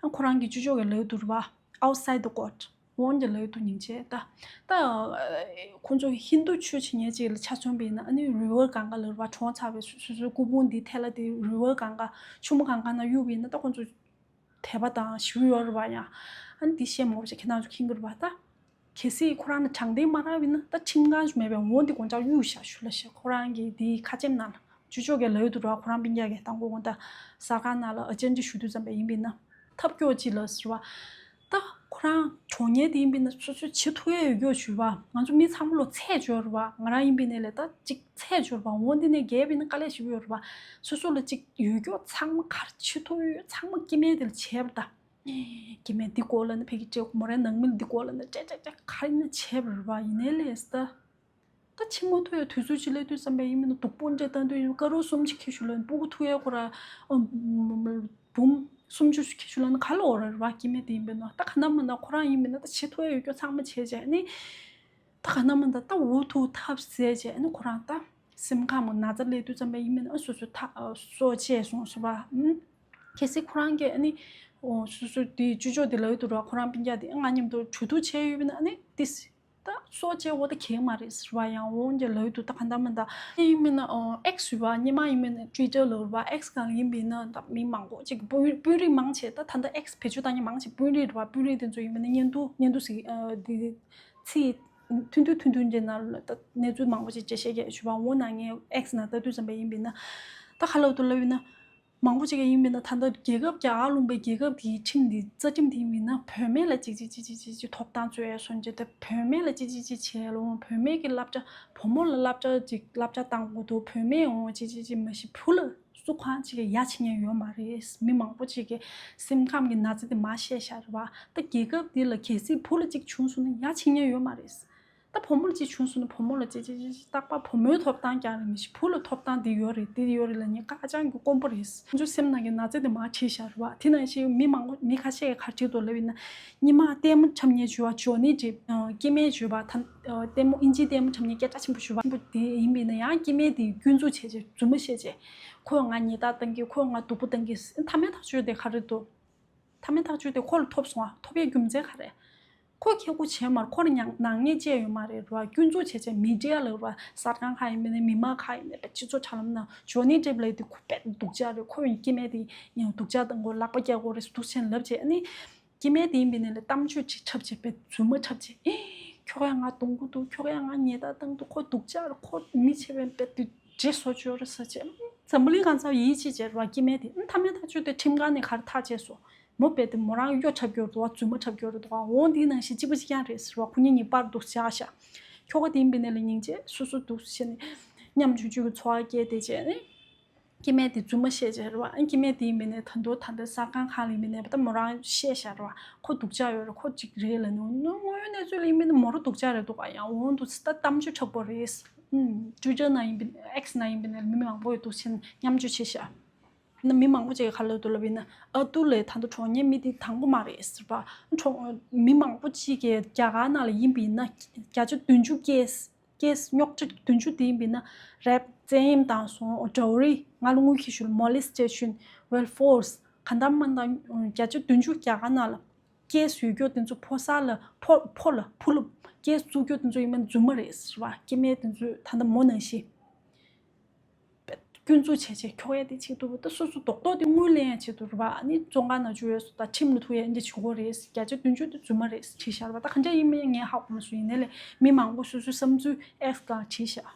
ཨ་ཁོ་རང་གི་ཅོ་ཅོ་གིས་ལབ་འདུག་རེད་བ། Outside the court འོང་འདི་ལབ་འདུག་སྙིང་རྗེ། ད་ད་ཁོང་ཚོ་ཧིན་དུ་ཆོས་བྱེད་མཁན་ཅིག་ལ་ཆ་མཚོན་པ་ཡིན་ན་ཨ་ནི་རི་ཝར་གངྒཱ་ལབ་རེད་བ། གྲོངས་ཚར་བའི་སོ་སོའི་སྐུ་ཕུང་འདི་ཐལ་ལ་དེ་རི་ཝར་གངྒཱ་ཆུ་མོ་གངྒཱ་ནང་གཡུག་པ་ཡིན་ན་ད་ཁོང་ཚོ་དད་པ་དང་ཞུ་ཡོད་རེད་བ། ཡང་ཨ་ནི་འདི་བཤད་མང་པོ་ཞིག་ཁྱེད་རང་ཚོ་མཁྱེན་གྱི་རེད་བ། ད་གལ་སྲིད་ཁོ་རང་ལ་དྲང་བདེན་མ་རག་པ་ཡིན་ན་ད་ཁྲིམས་ཁང་ཞིག་མེད་པས། འོང་འདི་དགོང་དྲག་གཡུག་བཞག་ཞུ་ལབ་ཤག་ཁོ་རང་གི་འདི་ཁ་ཆེམས་ནང་ལ་ཅོ་ཅོ་གིས་ལབ་འདུག་རེད་བ། ཁོ་རང་སྤུན་ཀྱག་གིས་དང་པོ་དགོང་དག་གསར་ཁང་ནང་ལ་ཨ་ཅེན་ཅིག་ཞུ་དུས་ཙམ་པ་ཡིན་པ་ཡིན་ན་ཐབས་སྐྱོ་ཅིག་ལབ་ཟེར་བ། ད་ཁོ་རང་གྲོངས་མཁན་དེ་ཡིན་པ་ཡིན་ན་སོ་སོས་བྱེད་ཐུབ་ཡས་ཡོད་ཀྱོག་ཞུ་བ། ང་ཚོ་མི་ཚང་མ་ལོ་ཚད་འབྱོར་བ། ང་རང་ཡིན་པ་ཡིན་ནའི་ལས་ད་ཅིག་ཚད་འབྱོར་བ། འོང་འདི་ནས་རྒས་པ་ཡིན་ན་དཀའ་ལས་ཞེ་པོ་ཡོད་རེད་བ། སོ་སོ་ལ་ཅིག་ཡོད་ཀྱོག་ཚང་མ་ག་རེ་བྱེད་ཐུབ་ཡོད་ཚང་མ་སྐྱེ་དམན་དེ་ལ་བྱས་པ་ད། སྐྱེ་དམན་འདི་སྐོར་ལ་ནི་ཕ་གི་སྤྲད། མོ་རའི་ནང་མི་ལ་འདི་སྐོར་ལ་ནི་སྤྲད་སྤྲད་སྤྲད་ག་རེ་ཡིན་ན་བྱས་པ་རེད་བ། ཡིན་ནའི་ལས་ད། ད་ཕྱི་མ་ཐུག་ཡ་དུས་ཚོད་ཅིག་སླེབས་དུས་ཙམ་པ་ཡིན་མིན་ན་སྡུག་པོ་འདྲ་བཏང་དུས་ཡིན། དཀར་རོ་གསུམ་ཅིག་ཁྱེར་ཤོག་ལབ། སྤུ་གུ་ཐུག་ཡ་ཁོ་ར་ཨ་འབུམ་སུམ་ཅུ་ཁྱེར་ཤོག་ལབ་ན་ག་ལ་འོ་ར་རེད་བ། སྐྱེ་དམན་དེ་ཡིན་པས་ན། ད་ག་ན་མ་ན་ཁོ་རང་ཡིན་མིན་ན་ད་བྱེད་ཐུབ་ཡ་ཡོད་ཀྱོག་ཚང་མ་བྱས་བྱས་ཨ་ནི། ད་ག་ན་མ་ན་ད་འུ་ཐུག་ཐབས་ཟད་བྱས་ཨ་ནི་ཁོ་རང་ད་སེམས་ཁམས་ན་ཚ་སླེབས་དུས་ཙམ་པ་ཡིན་མིན་ན་ཨ་སོ་སོ་ད་སྲོག་བཅད་སོང་ཟེར་བ། ཨུམ། གལ་སྲིད་ཁོ་རང་གིས་ཨ་ནི་འོ་སོ་སོ་དེ་ཅོ་ཅོ་དེ་ལབ་ཡོད་དུ་ར། ཁོ་རང་སྤུན་ཀྱག་དེ་ང་མཉམ་དུ་གྲོས་བསྡུར་བྱས་ཡོད་པས་ན་ཨ་ནི་ཏིས། ད་སྲོག་བཅད་འོ་ད་གལ་མ་རེད་ཟེར་བ་ཡང་འོང་ཀྱང་ལབ་ཡོད་དུ། ད་ག་འདྲ་མི་འདྲ་ཡིན་མིན་ན་ཨེག་སི་ཡོད་པ། སྔོན་མ་ཡིན་མིན་ན་ཊུ་ཝི་ཊར་ལབ་པ། ཨེག་སི་སྒང་ཡིན་པས་ན་ད་མི་མང་པོ་ཅིག་དཔོན་དཔོན་རིགས་མང་ཆེ་ད་ད་ལྟ་ཨེག་སི་བེད་སྤྱོད་བཏང་མཁན་མང་ཆེ་དཔོན་རིགས་རེད་པ། དཔོན་རིགས་དེ་ཚོ་ཡིན་མིན་ན་བརྙན་ཐུང་བརྙན་ཐུང་ཟིག་འདི་ཚིག་ཐུང་ཐུང་ཐུང་ཐུང་ཅིག་ནང་ལ་ད་གནས་ཚུལ་མང་པོ་ཅིག་འགྲེལ་བཤད་རྒྱག་ཞུ་བ། འོ་ན་ངས་ཨེག་སི་ནང་ལྟ་དུས་ཙམ་པ་ཡིན་པས་ན་ད་ག་ལབ་དུ་ལབ་ཡིན་ན། མང་པོ་ཅིག་གིས་ཡིན་མིན་ན་ད་ལྟ་རྒྱལ་ཁབ་རྒྱ་གར་ལུང་པའི་རྒྱལ་ཁབ་དེའི་ཁྲིམས་འདི་རྩ་ཁྲིམས་དེ་ཡིན་མིན་ན་བུད་མེད་ལ་ཅིག་ཅིག་ཅིག་ཅིག་ཅིག་ཅིག་ཐོབ་ཐང་རྩོད་ཡ་སོང་རྗེས་ད་བུད་མེད་ལ་ཅིག་ཅིག་ཅིག་བྱས་ལོ། བུད་མེད་ཀྱི་བསླབ་བྱ་བུ་མོ་ལ་བསླབ་བྱ་ཅིག་བསླབ་བྱ་བཏང་དགོས་འདུག་བུད་མེད་འོང་ཅིག་ཅིག་ཅིག་མ་གཞི་བུ་ལ་སུ་གང་ཅིག་གིས་ཡ་བྱེད་མཁན་ཡོད་མ་རེད། མི་མང་པོ་ཅིག་གིས་སེམས་ཁམས་ཀྱི་ན་ཚ་དེ་མར་བཤད་བཞག་རེད་བ། ད་རྒྱལ་ཁབ་འདི་ལ་གལ་སྲིད་བུ་ལ་ཅིག་བྱུང་སོང་ན་ཡ་བྱེད་མཁན་ཡོད་མ་རེད། ད་བུ་མོ་ལ་ཅིག་བྱུང་སོང་ན་བུ་མོ་ལ་ཅིག་ཅིག་ཅིག་ཅིག་རྟག་པར་བུ་མོའི་ཐོབ་ཐང་རྒྱག་རེད་མི་ཤེས། བུ་ལ་ཐོབ་ཐང་འདི་ཡོད་རེད། འདི་ཡོད་རེད་ལབ་མཁན་ཁ་བྱང་གི་དཀོན་པོ་རེད། ཁོ་ཚོའི་སེམས་ནང་གི་ན་ཚ་དེ་མར་བྲིས་བཞག་རེད་བ། དེ་ནང་བཞིན་མི་མང་པོ་མི་ཁ་ཤས་ཀྱིས་ག་རེ་བྲིས་འདུག་ལབ་ཡིན་ན། སྔོན་མ་ལྟད་མོ་འཁྲབ་མཁན་བྱུང་བ་ཇོ་ནི་ཌེབ། སྐྱེ་དམན་བྱུང་བ་ད། ལྟད་མོ་ཨིན་ཇིའི་ལྟད་མོ་འཁྲབ་མཁན་སྐད་གྲགས་ཆེན་པོ་བྱུང་བ་ཆེན་པོ་དེ་ཡིན་པ་ཡིན་ན་ཡང་སྐྱེ་དམན་དེ་སྐྱོན་འཛུགས་བྱས་བྱས་རྫུན་མ་བཤད་བྱས། ཁོས་ང་ཉེས་རྡུང་བཏང་གི། ཁོས་ང་སྡུག་པོ་བཏང་གི། མཐའ་མའི་ཐག་གཅོད་དེ་ག་རེ་འདུག་མཐའ་མའི་ཐག་གཅོད་དེ་ཁོ་ལ་ཐོབ་སོང་ཨ། ཐོབ་པའི་རྒྱུ་མཚན་ག་རེ། ཁོ་ཁེ་གུ་བྱས་མ་རེད། ཁོ་ལ་མྱ་ནག་ཉེས་བཅས་ཡོད་མ་རེད་ར། སྐྱོན་འཛུགས་བྱས་བྱས་མི་ཌི་ཡ་ལ་ར། གསར་ཁང་ཁག་ཡིན་པ་ནས་མི་མང་ཁག་ཡིན་ནས་སྤྱི་ཚོགས་དྲ་ལམ་ནང་ཇོ་ནི་ཌེབ་ལབ་དེ་ཁོ་དཔེ་སྡུག་ཅག་རེད། ཁོ་ཡང་སྐྱེ་དམན་དེ་ཡང་སྡུག་ཅག་བཏང་དགོས། ལག་པ་བཀྱག་དགོས་རེད་འདུག་བྱས་ལབ་བྱས། ཨ་ནི་སྐྱེ་དམན་དེ་ཡིན་པ་ནས་ལ་གཏམ་བརྗོད་ཅིག་འཁྲབ་བྱས་དཔེ་རྫུན་མ་འཁྲབ་བྱས། ཁྱོ་ག་ཡང་ང་རྡུང་གི་འདུག་ཁྱོ་ག་ཡང་ང་ཉེས་རྡུང་བཏང་འདུག་ཁོ་སྡུག་ཅག་རེད། ཁོ་མི་བྱེད་པའི་དཔེ་དེ་འདྲེ་བཟོ་བཅོས་རེད་ཟེར་བྱས། འཛམ་བུ་གླིང་གང་ཚང་ཡིད་ཆེས་བྱས་ར་སྐྱེ་དམན་དེ། མཐའ་མའི་ཐག་གཅོད་དེ་ཁྲིམས་ཁང་ནས་ག་རེ་ཐག་བཅད་སོང་། མོ་དཔེ་དེ་མོ་རང་གཡོ་འཁྲབ་རྒྱུ་རེད་འདུག་བ། རྫུན་མ་འཁྲབ་རྒྱུ་རེད་འདུག་བ། འོ་འདིའི་ནང་བཞིན་གཅིག་པ་གཅིག་རྐྱང་རེད་ཟེར་བ། ཁོ་གཉིས་གཉིས་པར་འདུག་བཞག་བཞག་ཁྱོ་ག་དེ་ཡིན་པ་ནས་ལ་སྙིང་རྗེ་སོ་སོ་འདུག་བྱས་ནས་མཉམ་ཆུང་ཆུང་གི་འཚོ་བ་སྐྱེལ་བསྡད་བྱས་ནས། སྐྱེ་དམན་དེ་རྫུན་མ་བཤད་བྱས་རེད་བ། ཨ་སྐྱེ་དམན་དེ་ཡིན་པ་ནས་ད་དུང་ད་ལྟ་གསར་ཁང་ཁག་ལ་ཡིན་པ་ནས་ད་མོ་རང་བཤད་བཞག་རེད་བ། ཁོ་སྡུག་ཅག་ཡོད་རེད། ཁོ་གཅིག་རེད་ལབ་ནས། དངོས་ཡོད་གནས་ཚུལ་ལ་ཡིན་པ་ནས་མོ་རང་སྡུག་ཅག་རེད་འདུག་ག་ཡང་འོ་འདུག་ད་གཏམ་བརྗོད་དྲག་པོ་རེད། ཨུམ། ཊུའི་ཊར་ནང་ཡིན་པ་ནས། ཨེགས་ནང་ཡིན་པ་ནས་མི་མང་པོ་ཡོད་འདུག་བྱས་ནས་མཉམ་སྤྱོད་བྱས་ཤག་ན་མི་མང་པོ་ཅིག་གིས་ག་ལབ་འདུག་ལབ་ཡིན་ན། ཨ་ཏུ་ལས་ད་ལྟ་གྲོངས་མཁན་མི་དེ་དང་པོ་མ་རེད་ཟེར་བ། གྲོངས་མི་མང་པོ་ཅིག་གིས་རྒྱ་གར་ནང་ལ་ཡིན་པ་ཡིན་ན་བརྒྱ་ཆ་བདུན་ཅུ་ཀེ་སི། ཀེ་སི་རྙོག་དྲ་བདུན་ཅུ་དེ་ཡིན་པ་ཡིན་ན། རེབ། བཙན་གཡེམ་བཏང་སོང་། ཌོ་རི། ང་ལ་དངུལ་ཁྱེར་ཤོག་མོ་ལེ་སི་ཊེ་ཤན། ཝེལ་ཕོར་སི། གང་ལྟར་མིན་ད་བརྒྱ་ཆ་བདུན་ཅུ་རྒྱ་གར་ནང་ལ་ཀེ་སི་ཡོད་རྒྱུ་དེ་ཚོ་ཕོ་གསར་ལ་ཕོ་ཕོ་ལ་ཕོ་ལ་ཀེ་སི་བཙུགས་རྒྱུ་དེ་ཚོ་ཡིན་པ་རྫུན་མ་རེད་ཟེར་བ། སྐྱེ་དམན་དེ་ཚོས་ད་ལྟ་མོ་ནང་བཞིན་སྐྱོན་འཛུགས་བྱས་བྱས་ཁྱོ་ག་དེ་བྱེད་ཐུབ་པ། ད་སོ་སོ་རྡོག་རྡོག་དེ་དངུལ་ལེན་ཡ་བྱེད་ཐུབ་རེད་བ། ཨ་ནི་བཙོན་ཁང་ནང་བཅུག་ཡ་སོ་ད་ཁྲིམས་ལ་ཐུག་ཡ་འདི་བྱེད་དགོས་རེད། བརྒྱ་ཆ་བདུན་ཅུ་དེ་རྫུན་མ་རེད་བྲིས་བཞག་རེད་བ། ད་ག་འདྲ་ཡིན་མིན་ངས་ཧ་གོ་མ་སོང་། ཡིན་ནའི་ལས་མི་མང་པོ་སོ་སོའི་བསམ་ཚུལ་ཨེགས་སྒང་བྲིས་བཞག་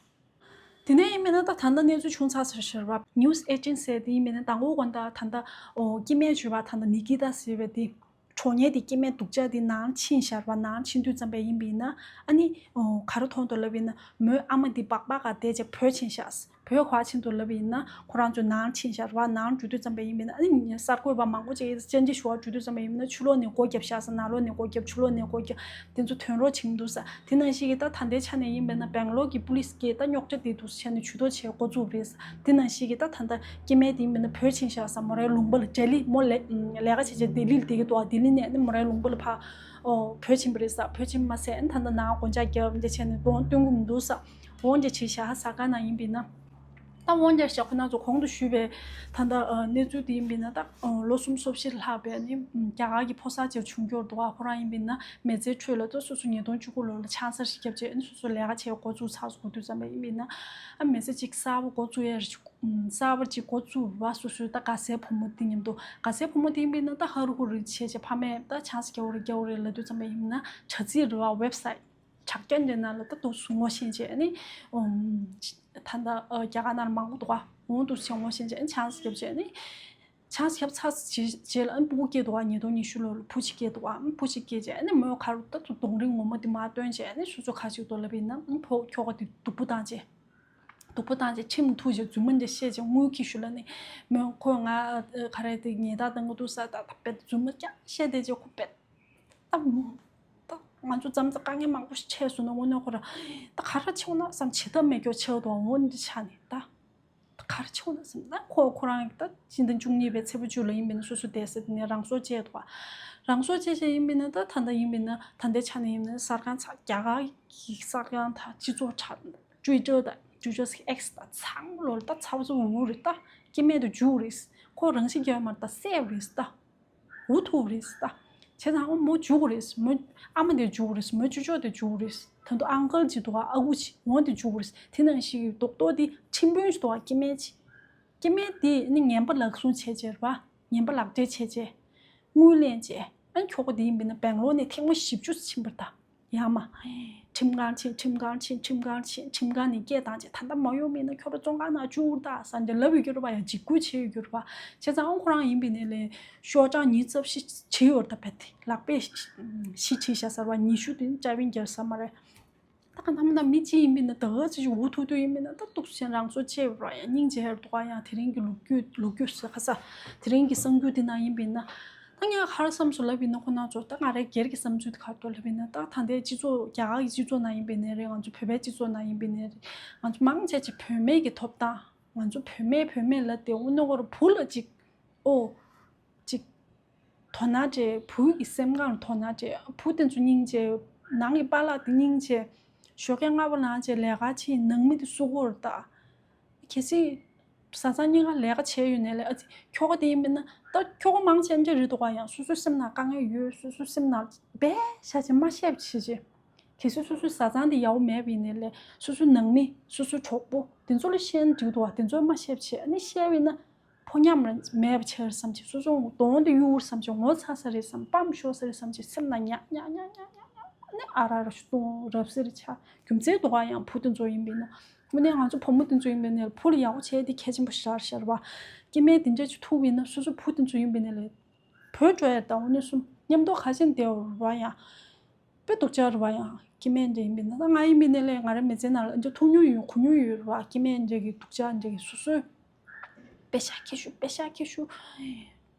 དེ་ནས་ཡིན་མིན་ན་ད་ད་ལྟ་གནས་ཚུལ་བྱུང་ཚར་ཟེར་ཟེར་བ། ནིའུ་སི་ཨེ་ཊིན་ཟེར་དེ་ཡིན་མིན་ན་དང་པོ་དགོང་དག་ད་ལྟ་ཨོ་སྐྱེ་དམན་བྱུས་པ་ད་ལྟ་ནི་ཀི་ཏ་ཟེར་བའི་དེ། གྲོངས་མཁན་དེ་སྐྱེ་དམན་སྡུག་ཅག་དེ་ནང་ཕྱིན་ཤག་རེད་བ། ནང་ཕྱིན་དུས་ཙམ་པ་ཡིན་པ་ཡིན་ན་ཨ་ནི་ཨོ་ག་རེ་མཐོང་འདུག་ལབ་ཡིན་ན། མོའི་ཨ་མ་དེ་སྦག་སྦག་ག་བསྡད་བྱས་བྲོས་ཕྱིན་ཤག་བྲོས་ག་ཕྱིན་འདུག་ལབ་ཡིན་ན། ཁོ་རང་ཚོ་ནང་ཕྱིན་ཤག་རེད་བ། ནང་འགྲོ་དུས་ཙམ་པ་ཡིན་པ་ཡིན་ན་ཨ་ནི་གསར་འགོད་པ་མང་པོ་ཅིག་གིས་བཅར་འདྲི་ཞུ་བར་འགྲོ་དུས་ཙམ་པ་ཡིན་པ་ཡིན་ན། ཕྱི་ལོགས་ནས་སྒོ་བརྒྱབ་ཤག་ཟེར། ནང་ལོགས་ནས་སྒོ་བརྒྱབ། ཕྱི་ལོགས་ནས་སྒོ་བརྒྱབ། དེ་ཚོ་དོན་རོགས་བྱེད་མི་འདུག་ཟེར། དེ་ནང་བཞིན་གྱི་ད་ད་ལྟའི་ཆ་ནས་ཡིན་པ་ཡིན་ན་སྦེང་ལོར་གྱི་པུ་ལི་སི་གིས་ད་རྙོག་དྲ་དེ་འདུག་ཟེར་བྱས་ནས་ཇུས་གཏོགས་བྱེད་འགོ་བཙུགས་རེད་ཟེར། དེ་ནང་བཞིན་གྱི་ད་ད་ལྟ་སྐྱེ་དམན་དེ་ཡིན་པ་ཡིན་ན་བྲོས་ཕྱིན་ཤག་ཟེར། མོ་རའི་ལུང་པ་ལ་ལྡི་ལི་མོ་ལས་ལས་ཀ་བྱེད་བྱེད་ལྡི་ལི་ལ་བསྡད་ཀྱི་འདུག་ལྡི་ལི་ནས་ནི་མོ་རའི་ལུང་པ་ལ་ཕར་ཨོ་བྲོས་ཕྱིན་པ་རེད་ཟེར། བྲོས་ཕྱིན་མ་ཟད་ཨ་ནི་ད་ལྟ་ནང་སྒོ་ལྕགས་བརྒྱབ་འདི་བྱས་ནས་དབང་སྟོན་གྱི་མི་འདུག་ཟེར། འོ་འདྲ་བྱས་བཞག་ས་ག་ནང་ཡིན་པ་ཡིན་ན། ད་འོ་འདྲ་བཞག་ཁོ་རང་ཚོ་གོང་དུ་ཞུས་པའི་ད་ལྟ་ཨ་གནས་ཚུལ་དེ་ཡིན་པ་ཡིན་ན། ད་ཨ་ལོ་སུམ་ཅུ་སོ་བཞི་ལྷག་པའི་ནི་རྒྱ་གར་གྱི་ཕོ་གསར་ཅིག་བྱུང་འགྱུར་འདུག་ཨ་ཁོ་རང་ཡིན་པ་ཡིན་ན་མི་ཚེའི་ཁྲོད་ལ་ད་སོ་སོ་ཉིས་སྟོང་བཅུ་དགུ་ལོ་ལ་ཆང་ས་ཞིག་བརྒྱབ་བྱས་ནི་སོ་སོ་ལས་ཀ་བྱེད་འགོ་བཙུགས་ཚར་སོང་། དུས་ཙམ་པ་ཡིན་པ་ཡིན་ན་ཨ་མི་ཚེ་གཅིག་གསར་པ་འགོ་བཙུགས་ཡ་རེད། གསར་པ་ཅིག་འགོ་བཙུགས་པ་སོ་སོའི་ད་དགའ་སའི་བུ་མོ་དེ་མཉམ་དུ། དགའ་སའི་བུ་མོ་དེ་ཡིན་པ་ཡིན་ན་ད་ཧ་རུ་ཧུ་རུ་བྱས་བྱས་ཕ་མས་ད་ཆང་ས་རྒྱག་དགོས་རེད་རྒྱག་དགོས་རེད་ལབ་དུས་ཙམ་པ་ཡིན་ན་དྲ་ཚིགས་རེད་བ། ཝེབ་སའིཊ། དྲ་རྒྱ་འདྲ་ནང་ལ་ད་འདུག་སེ་ངོ་ཤེས་བྱས་ནི། ཨོམ། ད་ལྟ་ཨ་རྒྱ་གར་ནང་ལ་མང་པོ་འདུག་ག་འོང་འདུག་སེ་ངོ་ཤེས་བྱས་ནི་ཆང་ས་བརྒྱབ་བྱས་ནི། ཆང་ས་བརྒྱབ་ཚར་རྗེས་རྗེས་ལ་ཨ་ནི་སྤུ་གུ་སྐྱེས་འདུག་ག་ཉིས་སྟོང་ཉི་ཤུ་ལོ་ལ་བུ་གཅིག་སྐྱེས་འདུག་ག་ཨ་ནི་བུ་གཅིག་སྐྱེས་བྱས་ནི་མོས་ག་རུ་ད་དུང་རྡུང་རིང་ངོ་མ་དེ་མར་བཏོན་བྱས་ནི་སོ་སོ་ག་རེ་བྱེད་ཀྱི་འདུག་ལབ་པ་ཡིན་ན། ཨ་ནི་ཕོ་ཁྱོ་ག་དེ་སྡུག་པོ་བཏང་བྱས། སྡུག་པོ་བཏང་བྱས་ཁྲིམས་ལ་ཐུག་བྱས་རྫུན་མ་འདི་བཤད་བྱས་དངུལ་ཁྱེར་ཤོག་ལབ་ནི། མོས་ཁོས་ང་ག་རེ་དེ་ཉེས་རྡུང་བཏང་གི་འདུག་ཟེར། ད་ད་དཔེ་རྫུན་མ་རྐྱང་བཤད་བསྡད་བྱས་ཁོ་དཔེ། ད་ད་ང་ཚོ་མཚམས་མཚམས་དཀའ་ངལ་མང་པོ་ཞིག་འཕྲད་སོང་ན་དངོས་གནས་ཁོ་རང་ད་ག་རེ་བྱེད་དགོས་ན་བསམ། བྱེད་ཐབས་མེད་སྐྱོ་ཆགས་འདུག་འོ་འདི་ཆགས་ནས་ད་ད་ག་རེ་བྱེད་དགོས་ན་བསམ། ད་ཁོ་ཁོ་རང་ད་སྤྱི་ཟླ་བཅུ་གཉིས་པའི་ཚེས་པ་བཅུ་ལ་ཡིན་པ་ཡིན་ན་སོ་སོ་བསྡད་ས་དེ་ནས་རང་སྲོག་བཅད་འདུག་རང་སྲོག་བཅད་བྱས་ཡིན་པ་ཡིན་ན་ད་ད་ལྟ་ཡིན་པ་ཡིན་ན་ད་ལྟའི་ཆ་ནས་ཡིན་པ་ཡིན་ན་གསར་ཁང་ཚང་རྒྱ་གར་གྱི་གསར་ཁང་དང་སྤྱི་ཚོགས་དྲ་ཊུའི་ཊར་དང་ཊུའི་ཊར་ཨེགས་དང་ཚང་མ་ལོ་ལ་ད་ཚ་བོ་ཚ་བོ་རེད། ད་སྐྱེ་དམན་དེ་འཇུ་དགོས་རེད། ཁོ་རང་ཤི་རྒྱག་མ་རེད། ད་བསད་དགོས་རེད། ད། འུ་ཐུག་རེད་ད། བྱས་ཙང་ཨ་མོ་འཇུ་དགོས་རེད། མོ་ཨ་མ་དེ་འཇུ་དགོས་རེད། མོ་ཅོ་ཅོ་དེ་འཇུ་དགོས་རེད། ད་དུང་ཨང་ཀལ་ཅིག་འདུག་ག་ཨ་ཁུ་ཅིག་འོ་དེ་འཇུ་དགོས་རེད། དེ་ནང་བཞིན་གྱི་རྡོག་རྡོག་དེ་ཁྲིམས་དཔོན་ཞིག་འདུག་ག་སྐྱེ་དམན་ཅིག་སྐྱེ་དམན་དེ་ནི་ངན་པ་ལག་བཟུང་བྱས་བྱས་རེད་པ། ངན་པ་ལག་སྦྲེལ་བྱས་བྱས། དངུལ་ལེན་བྱས། ཨ་ཁྱོ་ག་དེ་ཡིན་པ་ཡིན་ན་སྦེང་ལོར་ནས་ཐེངས་མ་བཞི་བཅུ་ཕྱིན་པ་རེད་ད། ཡ་མ། ཁྲིམས་ཁང་ཕྱིན། ཁྲིམས་ཁང་ཕྱིན། ཁྲིམས་ཁང་ཕྱིན། ཁྲིམས་ཁང་ནས་སྐད་བཏང་བྱས་ད་ལྟ་མ་ཡོང་མིན་ན་ཁྱོད་རང་བཙོན་ཁང་ནང་བཅུག་ད་ཟེར་འདྲ་ལབ་ཡོད་རྒྱུ་རེད་པ། ཡང་འཇིགས་སྐུལ་བྱས་ཡོད་རྒྱུ་རེད་པ། བྱས་ཙང་ཨང་ཁོ་རང་ཡིན་པ་ཡིན་ནའི་ལས་ཤོག་གྲངས་ཉིས་རྩ་བཞི་བྱས་ཡོད་རེད་ད། བས་དེ་ལག་པས་བཞི་བྱས་བཞག་ཟེར་བ། ཉི་ཤུ་དེ་ནི་ཅ་བིན་རྒྱག་ས་མ་རེད། ད་ག་ནམ་ན་མི་གཅིག་ཡིན་པ་ཡིན་ན་ད་ག་ཚོད་ཅིག་འུ་ཐུག་ཐུག་ཡིན་པ་ཡིན་ན་ད་སྡུག་ཅག་རང་སྲོག་བཅད་པ་རེད་པ། ཡང་སྙིང་རྗེ་ཧེ་རུ་འདུག་ག་ཡང་དེ་རིང་གི་ལོ་རྒྱུས་ལོ་རྒྱུས་ཟེར་ག་ས་དེ་རིང་གི་གསར་འགྱུར་དེ་ནང་ཡིན་པ་ཡིན་ན། ད་ངས་ག་རེ་བསམ་སོང་ལབ་ཡིན་ན། ཁོ་ན་ཚོ་ད་ང་རའི་སྒེར་གྱི་བསམ་ཚུལ་དེ་ག་རེ་འདུག་ལབ་ཡིན་ན། ད་ད་ལྟའི་སྤྱི་ཚོགས་རྒྱ་གར་གྱི་སྤྱི་ཚོགས་ནང་ཡིན་པ་ཡིན་ནའི་རེད། ང་ཚོ་བོད་པའི་སྤྱི་ཚོགས་ནང་ཡིན་པ་ཡིན་ནའི་རེད། ང་ཚོ་མང་ཆེ་ཆེ་བུད་མེད་ཀྱི་ཐོབ་ཐང་། ང་ཚོ་བུད་མེད་བུད་མེད་ལབ་དེ་དངོས་གནས་ཁོ་རང་བུ་ལ་ཅིག་ཨོ། ཅིག་དོ་སྣང་སྤྲད། བུ་གི་སེམས་ཁམས་ལ་དོ་སྣང་སྤྲད། བུ་དེ་ཚོ་སྙིང་རྗེ། ནང་གི་པཱ་ལགས་དེ་སྙིང་རྗེ། ཞོགས་ཀས་སྔ་པོ་ལངས་བྱས་ལས་ཀ་བྱེད། ནང་མི་དེ་སུ་གོ་རེད་ད། གལ་སྲིད་བཟའ་ཚང་གཉིས་ཀ་ལས་ཀ་བྱས་ཡོད་ནའི་ལས། ཨ་ཙི་ཁྱོ་ག་དེ་ཡིན་པས་ན། ད་ཁྱོ་ག་མང་ཆེ་འདྲ་རེད་འདུག་ག་ཡང་སོ་སོའི་སེམས་ནང་དཀའ་ངལ་ཡོད། སོ་སོའི་སེམས་ནང་བས་བྱ་བྱེད་མ་བཤད་བྱེད་བྱེད། གལ་སྲིད་སོ་སོའི་བཟའ་ཚང་དེ་ཡག་པོ་མེད་པ་ཡིན་ནའི་ལས། སོ་སོའི་ནང་མི། སོ་སོའི་གྲོགས་པོ་དེ་ཚོ་ལ་བཤད་ན་འགྲིག་འདུག་ག་དེ་ཚོ་མ་བཤད་བྱེད། ཨ་ནི་བཤད་པ་ཡིན་ན། ཕོ་ཉམས་ར་མེད་པ་བྱས་རེད་བསམ་བྱས། སོ་སོ་གདོང་དེ་གཡུག་རེད་བསམ་བྱས། ངོ་ཚ་ས་རེད་བསམ། ཕམ་ཤོར་ས་རེད་བསམ་བྱས། སེམས་ནང་ཉག་ཉག་ཉག་ཉག་ཉག་ཉག་ཨ་ནི་ཨ་ར་ར་ཞུ་གཏོང་རབ་སེ་རེད་ཆགས། རྒྱུ་མཚན་འདུག་ག་ཡང་བུ་དེ་ཚོ་ཡིན་པས་ན། དངོས་གནས་ང་ཚོ་བུ་མོ་དེ་ཚོ་ཡིན་པས་ན་བུ་ལ་ཡག་པོ་བྱས་དེ་གལ་ཆེན་པོ་ཞེ་དྲག་རེད་བ། སྐྱེ་དམན་དེ་འདྲ་ཅིག་ཐུག་པ་ཡིན་ན་སོ་སོ་བུ་དེ་ཚོ་ཡིན་པས་ན་ལས། བྲོས་བྲོས་ཡ་ད་དངོས་གནས་སུ་མཉམ་དུ་ཁ་ཆེན་བསྡད་ཡོད་རེད་བ་ཡང་། དཔེ་སྡུག་ཅག་རེད་བ་ཡང་། སྐྱེ་དམན་འདྲ་ཡིན་པས་ན། ད་ང་ཡིན་པས་ན་ལས་ང་རའི་མི་ཚེ་ནང་ལ་འདྲ་ཐུག་མྱོང་ཡོད། གོ་མྱོང་ཡོད་རེད་བ། སྐྱེ་དམན་འདྲ་གི་སྡུག་ཅག་འདྲ་གི་སོ་སོའི། པེ་ཤ་ཁེ་ཤུ། པེ་ཤ་ཁེ་ཤུ།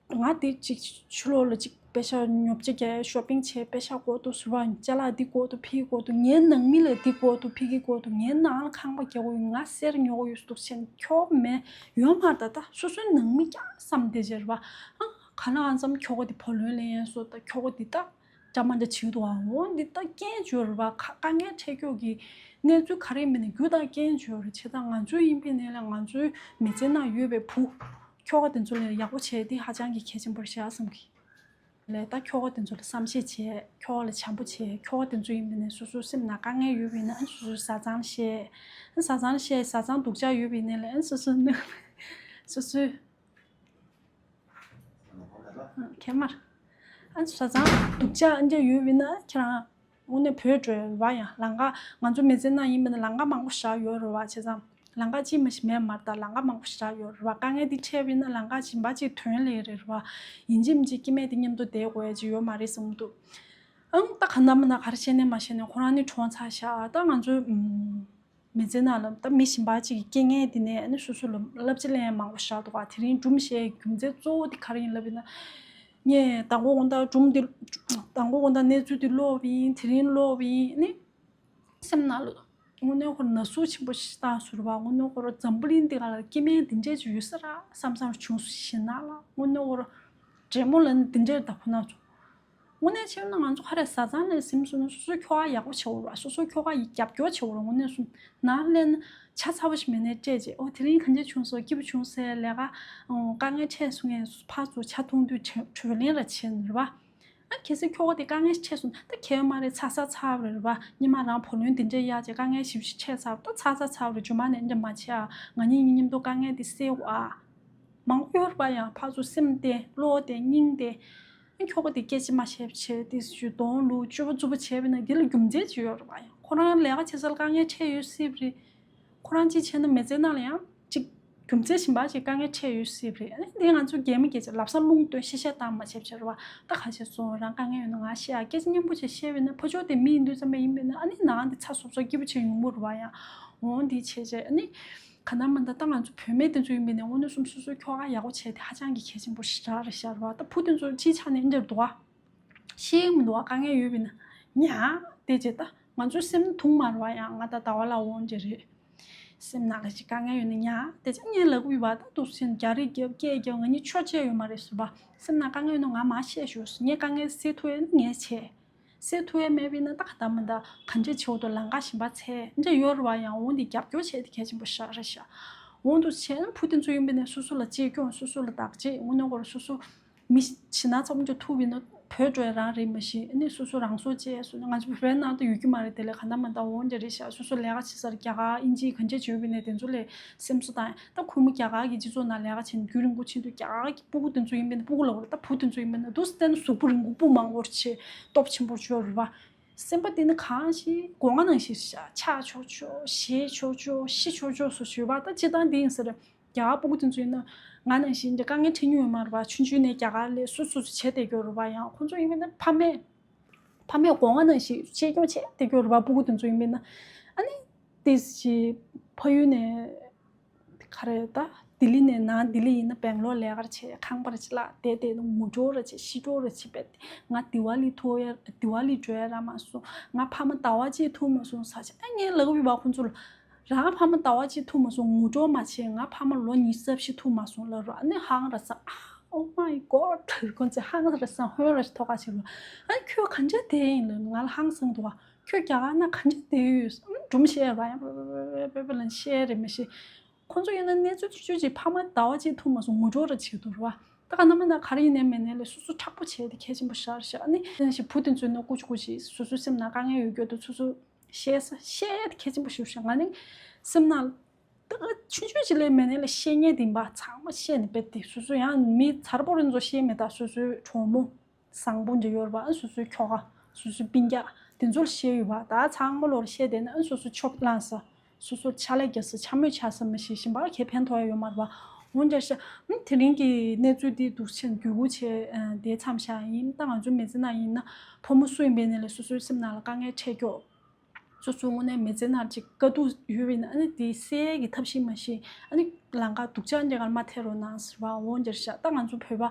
ང་དེ་ཅིག་ཕྱི་ལོགས་ལ་ཅིག་པེ་ཤ་ཉོ་ཆ་རྒྱག་ཤོ་པིང་བྱས། པེ་ཤ་དགོས་འདུག་ཟེར་བ། ཅ་ལག་འདི་དགོས་འདུག་ཕི་དགོས་འདུག་ངའི་ནང་མི་ལ་འདི་དགོས་འདུག་ཕི་གི་དགོས་འདུག་ངའི་ནང་ལ་ཁང་པ་རྒྱག་དགོས་ཡོད། ང་གསེར་ཉོ་དགོས་ཡོད་འདུག་བྱས་ནས་ཁྱོ་མེད་ཡོད་མ་རེད། ད་ད་སོ་སོའི་ནང་མི་ཀྱང་བསམ་བསྡད་བྱས་རེད་བ། ཨ་ག་ན་ཨ་ཙམ་ཁྱོ་ག་དེ་བུ་ལོན་ལེན་སོ། ད་ཁྱོ་ག་དེ་ད། འདྲ་མ་འདྲ་བྱེད་འདུག་ཨ། འོ་འདི་ད་རྐྱེན་བྱོས་རེད་བ། ཁ་དཀའ་ངལ་འཕྲད་ཀྱོག་གི་གནས་ཚུལ་ག་རེ་ཡིན་པ་ནས་རྒྱུ་དང་རྐྱེན་བྱོས་རེད། བྱས་ཙང་ང་ཚོའི་ཡིན་པའི་ནས་ལ་ང་ཚོའི་མི་ཚེ་ནང་ཡོད་པའི་བུ་ཁྱོ་ག་དེ་ཚོ་ལ་ཡག་པོ་བྱས་དེ་ཧ་ཅང་གི་གལ་ཆེན་པོ་རེད་ཤག་བསམ་གི། ལས་ད་ཁྱོ་ག་དེ་ཚོ་ལ་བསམ་ཤེས་བྱས། ཁྱོ་ག་ལ་བྱམས་པོ་བྱས། ཁྱོ་ག་དེ་ཚོ་ཡིན་པའི་ནས་སོ་སོའི་སེམས་ནང་དཀའ་ངལ་ཡོད་པའི་ནས་སོ་སོའི་བཟའ་ཚང་ལ་བཤད། བཟའ་ཚང་ལ་བཤད། བཟའ་ཚང་སྡུག་ཅག་ཡོད་པའི་ནས་ལ་སོ་སོའི་སོ་སོའི། ཁྱེད་མར། ཨ་ནི་བཟའ་ཚང་སྡུག་ཅག་ཨ་འདྲ་ཡོད་པ་ཡིན་ན་ཁྱེད་རང་དངོས་གནས་བྲོས་བྲོས་བ་ཡང་ལམ་ཁ། ང་ཚོ་མི་ཚེ་ནང་ཡིན་པ་ན་ལམ་ཁ་མང་པོ་བཞག་ཡོད་རེད་བ། བྱས་ཙང་ལམ་ཁ་གཅིག་མ་ཞིག་མེད་མ་རེད། ད་ལམ་ཁ་མང་པོ་བཞག་ཡོད་རེད་བ། དཀའ་ངལ་འདི་འཕྲད་པ་ཡིན་ན་ལམ་ཁ་གཞན་པ་ཅིག་ཐོན་ལེ་རེད་བ། ཡིན་གཅིག་མིན་གཅིག་སྐྱེ་དམན་དེ་མཉམ་དུ་བསྡད་དགོས་ཡ་ཅིག་ཡོད་མ་རེད་བསམ་འདུག་ཨང་ད་ག་འདྲ་མིན་ན་ག་རེ་བཤད་ནས་མ་བཤད་ནས་ཁོ་རང་ནི་གྲོངས་ཚར་ཤག་ད་ང་ཚོའི་ཨུམ། མི་ཚེ་ནང་ལ་ད་མི་གཞན་པ་ཅིག་གི་རྐྱེན་ངན་དེ་ནས་ཨ་ནི་སོ་སོ་ལ་བསླབ་བྱ་ལེན་ཡ་མང་པོ་བཞག་འདུག་ག་དེ་རིང་སྒྲུང་བཤད་རྒྱུ་མཚན་གཙོ་བོ་དེ་ག་རེ་ཡིན་ལབ་ཡིན་ན། ངས་མདང་དགོང་དགོང་དག་སྒྲུང་འདི། མདང་དགོང་དགོང་དག་གནས་ཚུལ་འདི་ཀློག་པ་ཡིན། དེ་རིང་ཀློག་པ་ཡིན་ནི། སེམས་ནང་ལ་དངོས་གནས་ཁོ་ན་ཟུག་ཆེན་པོ་ཞིག་བཏང་ཟེར་བ། དངོས་གནས་ཁོ་རང་འཛམ་བུ་གླིང་འདི་ག་ལ་སྐྱེ་དམན་འདི་འདྲས་ཅིག་ཡོད་ས་རེད་བསམ་བསམ་བྱུང་སོང་། ཞེ་ན་ལ་དངོས་གནས་ཁོ་རང་འདྲེ་མོ་ལ་ནི་འདི་འདྲས་ད་ཁོ་ན་ཚོ། དངོས་གནས་བྱས་ན་ང་ཚོ་ག་རེ་བཟའ་ཚང་ནས་ཟིན་སོང་ན་སོ་སོའི་ཁྱོ་ག་ཡག་པོ་བྱེད་དགོས་ར། སོ་སོའི་ཁྱོ་ག་ཡི་རྒྱབ་སྐྱོར་བྱེད་དགོས་ར། དངོས་གནས་སོང་ན་ལན་ཆ་ཚ་པོ་ཞིག་མེད་ནས་སྤྲད་རྗེས། ཨོ་དེ་རིང་ག་འདྲ་བྱུང་སོང་། སྐྱིད་པོ་བྱུང་སོང་། ལས་ཀ་དཀའ་ངལ་འཕྲད་སོང་ངས་ཕར་ཚུར་ཆ་མཐོང་དུས་གྲོས་གླེང་ར་བྱེད་ནི་རེད་བ། ཨ་གལ་སྲིད་ཁྱོ་ག་དེ་དཀའ་ངལ་ཞིག་འཕྲད་སོང་ན་ད་ཁྱད་མ་རེད། ཚ་ཚ་ཚ་བ་རེད་བ། སྔོན་མ་རང་བུ་ལོན་དེ་འདྲས་གཡར་རྗེས་དཀའ་ངལ་ཞིབ་ཞིབ་འཕྲད་ཚར་བ། ད་ཚ་ཚ་ཚ་བ་རེད། རྗེས་མ་ནས་འདྲ་མ་བྱེད་ཨ། ང་གཉིས་མཉམ་དུ་དཀའ་ངལ་དེ་སེལ་དགོས་ཨ། མང་པོ་ཡོད་རེད་པ། ཡང་ཕར་ཚུར་སེམས་བརྟན། བློ་བརྟན། སྙིང་བརྟན། ཨ་ཁྱོ་ག་དེ་སྐད་ཆ་མ་བཤད་བྱས་དེ་ཞུ་གདོང་ལུག་སྤྱོད་པ་རྩུབ་པོ་བྱས་པ་ན་འདི་ལ་རྒྱུ་མཚན་ཅིག་ཡོད་རེད་པ། ཡང་ཁོ་རང་ལས་ཀ་བྱེད་ས་ལ་དཀའ་ངལ་འཕྲད་ཡོད་སྲིད་པ་རེད། ཁོ་རང་གཅིག་བྱས་ན་མི་ཚེ་ནང་ལ་ཡང་གཅིག་རྒྱུ་མཚན་གཞན་པ་ཅིག་དཀའ་ངལ་འཕྲད་ཡོད་སྲིད་པ་རེད། ཨ་ནི་འདི་ང་ཚོ་རྒན་མོ་སྐད་ཆ་ལབ་ས་རླུང་བཏོན་ཤེས་བཤད་བཏང་མ་བྱས་བྱས་རེད་པ། ད་ག་བྱས་སོང་། རང་དཀའ་ངལ་ཡོད་ན་ང་བཤད་ཨ། སྐད་ཆ་མཉམ་པོ་བྱས་བཤད་པ་ཡིན་ན་ཕོ་ཕྱོགས་དེ་མི་ཡིན་དུས་ཙམ་པ་ཡིན་པ་ཡིན་ན་ཨ་ནི་ནང་དེ་ཚ་སོབ་སོབ་སྐྱིད་པོ་བྱས་ཡོང་གི་རེད་པ། ཡང་འོང་འདི་བྱས་བྱས་ཨ་ནི། ག་ན་མ་ད་ལྟ་ང་ཚོ་བུད་མེད་དེ་ཚོ་ཡིན་པ་ཡིན་ན་དངོས་གནས་སོ་སོ་སོའི་ཁྱོ་ག་ཡག་པོ་བྱས་དེ་ཧ་ཅང་གི་གལ་ཆེན་པོ་ཞེ་དྲག་རེད་ཤག་རེད་པ། ད་བུ་དེ་ཚོ་སྤྱིའི་ཆ་ནས་འདིར་འདུག་ག་ཤེས་ཀྱི་མི་འདུག་ག་དཀའ་ངལ་ཡོད་པ་ཡིན་ན་ཉག་དེ་བྱས། ད་ང་ཚོའི་སེམས་དུང་མ་རེད་པ། ཡང་ང་ད་ཟླ་བ་ལ་འོང་རྒྱུ་རེད། སེམས་ནང་ལ་ཅིག་དཀའ་ངལ་ཡོད་ན་ཉག་དེ་བྱས་ངས་ལབ་གི་ཡོད་པ། ད་འདུག་སེ་རྒྱག་རེས་རྒྱབ་སྐད་རྒྱབ། ང་གཉིས་ཆོས་བྱས་ཡོད་མ་རེད་ཟེར་བ། སེམས་ནང་དཀའ་ངལ་ཡོད་ན་ང་མར་བཤད་ཤོག་ངས་དཀའ་ངལ་སེལ་ཐུབ་ཡ་ན་ངས་བྱས། སེལ་ཐུབ་ཡ་མེད་པ་ཡིན་ན་ད་ག་ད་མ་ད་ག་འདྲས་བྱེད་དགོས་འདུག་ལམ་ཁ་གཞན་པ་འཚོལ་འདྲ་ཡོད་རེད་པ། ཡང་འོང་དེ་རྒྱབ་སྐྱོར་བྱས་དེ་གལ་ཆེན་པོ་ཞེ་དྲག་རེད་ཤག་འོང་དུ་བྱས་ན་བུ་དེ་ཚོ་ཡིན་པ་ཡིན་ན་སོ་སོ་ལ་གཅེས་སྐྱོང་། སོ་སོ་ལ་བདག་གཅེས། དངོས་གནས་ཁོ་རང་སོ་སོ་མི་ཞེ་ན་ཚ་པོ་འདྲ་ཐུག་པ་ཡིན་ན་བྲོས་བྲོས་རང་རེད་མ་གཞི། ཨ་ནི་སོ་སོ་རང་སྲོག་བཅད་སོང་ན། ང་ཚོ་བོད་པའི་ནང་དུ་ཡོད་ཀྱི་མ་རེད། དེ་ལས་ག་ད་མ་ད་འོང་འདྲ་རེད་ཤག་སོ་སོ་ལས་ཀ་བྱེད་སར་རྒྱ་གར་དབྱིན་ཇི་ག་འདྲས་བྱས་པ་ཡིན་ན་དེ་ཚོ་ལ་སེམས་གསོ་བཏང་ཡ། ད་ཁོ་མོ་རྒྱ་གར་གྱི་སྤྱི་ཚོགས་ནང་ལས་ཀ་བྱེད་ན་རྒྱུན་རིང་པོ་ཕྱིན་དུས་རྒྱ་གར་གྱི་སྤུ་གུ་དེ་ཚོ་ཡིན་པ་ཡིན་ན། སྤུ་གུ་ལབ་དགོས་རེད། ད་བུ་དེ་ཚོ་ཡིན་པ་ཡིན་ན་འདུག་སེ་བལྟས་ན་གཟུགས་པོ་རིང་པོ་སྤུ་མང་པོ་བྱས་སྟོབས་ཆེན་པོ་ཅིག་ཡོད་རེད་པ། སེམས་པ་དེ་ནི་གང་ཞིག་སྒོ་ང་ནང་བཞིན་ཤག་ཆག་ཆོག་ཆོག་བཞེས་ཆོག་ཆོག་ཤི་ཆོག་ཆོག་སུ་ཞུས་པ། ད་སྤྱིར་བཏང་འདི་ཡིན་ས་རེད། རྒྱ་གར་སྤུ་གུ་དེ་ཚོ་ཡིན་ན་ང་ནང་བཞིན་འདྲ་དཀའ་ངལ་འཕྲད་མྱོང་ཡོད་མ་རེད་པ། ཆུང་ཆུང་ནས་རྒྱ་གར་ལ་སུ་སུ་སུ་བྱས་བསྡད་ཀྱི་ཡོད་རེད་པ། ཡང་ཁོ་ཚོ་ཡིན་པ་ཡིན་ན་ཕ་མས། ཕ་མས་སྒོ་ང་ནང་བཞིན་གཅེས་སྐྱོང་བྱས་བསྡད་ཀྱི་ཡོད་རེད་པ། སྤུ་གུ་དེ་ཚོ་ཡིན་པ་ཡིན་ན། ཨ་ནི། དེ་བཞིན་ཕ་ཡུལ་ནས་ག་རེ་ད་ ལྡི་ལི་ནས་ནང་ལྡི་ལི་ཡིན་ན་སྦེང་ལོར་ལས་ཀར་བྱས། ཁང་པར་ཅིག་བརླག་བསྡད་བསྡད་ནས་ངུ་སྐྱོ་ར་བྱས། ཤི་སྐྱོ་ར་བྱས་པས། ང་དི་ཝ་ལི་ཐུག་ཡ། དི་ཝ་ལི་འགྲོ་ཡ་རག་མ་སོང་། ང་ཕ་མ་ཟླ་བ་གཅིག་ཐུག་མ་སོང་ཟེར་བྱས། ཨ་ངས་ལབ་ཡོད་པ་ཁོང་ཚོ་ལ། རང་ཕ་མ་ཟླ་བ་གཅིག་ཐུག་མ་སོང་། ངུ་སྐྱོ་མ་བྱེད། ང་ཕ་མ་ལོ་ཉི་ཤུ་རྩ་བཞི་ཐུག་མ་སོང་ལབ་རོགས། ཨ་ནི་ཧང་ར་སང་། Oh my God། ཁོང་ཚོས་ཧང་ར་སང་ཧོན་ར་ཐོག་ཁ་བྱེད་རོགས། ཨ་ཁྱོད་གང་བྱས་བསྡད་ཡིན་ལབ། ང་ལ་ཧང་སང་འདུག་ག་ཁྱོད་རྒྱ་གར་ན་གང་བྱས་བསྡད་ཡོད། སྒྲུང་བཤད་ར་ཡང་པེ་པེ་པེ་པེ་ལ་བཤད་རེད་མི་ཤེས། ཁོང་ཚོ་ཡིན་ན་གནས་ཚུལ་ཆུང་ཆུང་ཅིག་ཕ་མ་ཟླ་བ་གཅིག་ཐུག་མ་སོང་ངུ་སྐྱོ་ར་བྱེད་འདུག་ར་བ། ད་ག་ན་མ་ན་ག་རེ་ཡིན་ནའི་མིན་ནའི་ལས་སོ་སོ་མཁྲེགས་པོ་བྱས་ཏེ་གལ་ཆེན་པོ་ཤར་ཤག་ཨ་ནི་ཞིག་བུ་དེ་ཚོས་ནོ་ཀུ་ཅི་ཀུ་ཅི་སོ་སོའི་སེམས་ནང་དཀའ་ངལ་ཡོད་རྒྱུ་དེ་སོ་སོ་བཤད་ས་བཤད་ཡ་དེ་གལ་ཆེན་པོ་ཞིག་ཤག་ང་ནི་སེམས་ནང་ད་ཆུང་ཆུང་ཅིག་ལས་མིན་ནའི་ལས་བཤད་ཉན་དེ་འབའ་ཚང་མ་བཤད་ནས་བེད་དེ་སོ་སོ་ཡང་མི་ཚར་པོ་རེ་ཚོ་བཤད་མེད། ད་སོ་སོའི་གྲོགས་མོ། བཟང་པོ་འདྲ་ཡོད་རེད་པ། ཨ་སོ་སོའི་ཁྱོ་ག་སོ་སོའི་སྤུན་ཀྱག་དེ་ཚོར་བཤད་ཡོད་པ། ད་ཚང་མ་ལོར་བཤད་བསྡད་ན་ཨ་སོ་སོ་ཕྱོགས་ལངས་ས། སོ་སོར་ཕྱག་ལས་རྒྱག་ས། འཕྱ་སྨོད་བྱ་ས་མི་ཤེས་བཞིན་པ་གས་ཕན་ཐོགས་ཡ་ཡོད་མ་རེད་པ། འོན་ཀྱང་ཤ་ཨ་དེ་རིང་གི་གནས་ཚུལ་འདི་འདུག་ཕྱིན་འགྱུར་ཁུག་བྱས་ཨ་དེ་མཚམས་བཞག་ཡིན། ད་ང་ཚོའི་མི་ཚེ་ནང་ཡིན་ན་ཕོ་མོ་སུ་ཡིན་པའི་ནས་ལས་སོ་སོའི་སེམས་ནང་ལ་དཀའ་ངལ་འཕྲད་ཀྱོག་སོ་སོ་དངོས་གནས་མི་ཚེ་ནང་ཅིག་དཀའ་སྡུག་ཡོད་པ་ཡིན་ན་ཨ་ནི་དེ་སེལ་གྱི་ཐབས་ཤེས་མ་ཤེས། ཨ་ནི་ལམ་ཁ་སྡུག་ཅག་འདྲ་གར་མ་ཐེ་རོགས་གནང་ཟེར་བ། འོ་འདིར་ཤ་ད་ང་ཚོ་བོད་པ་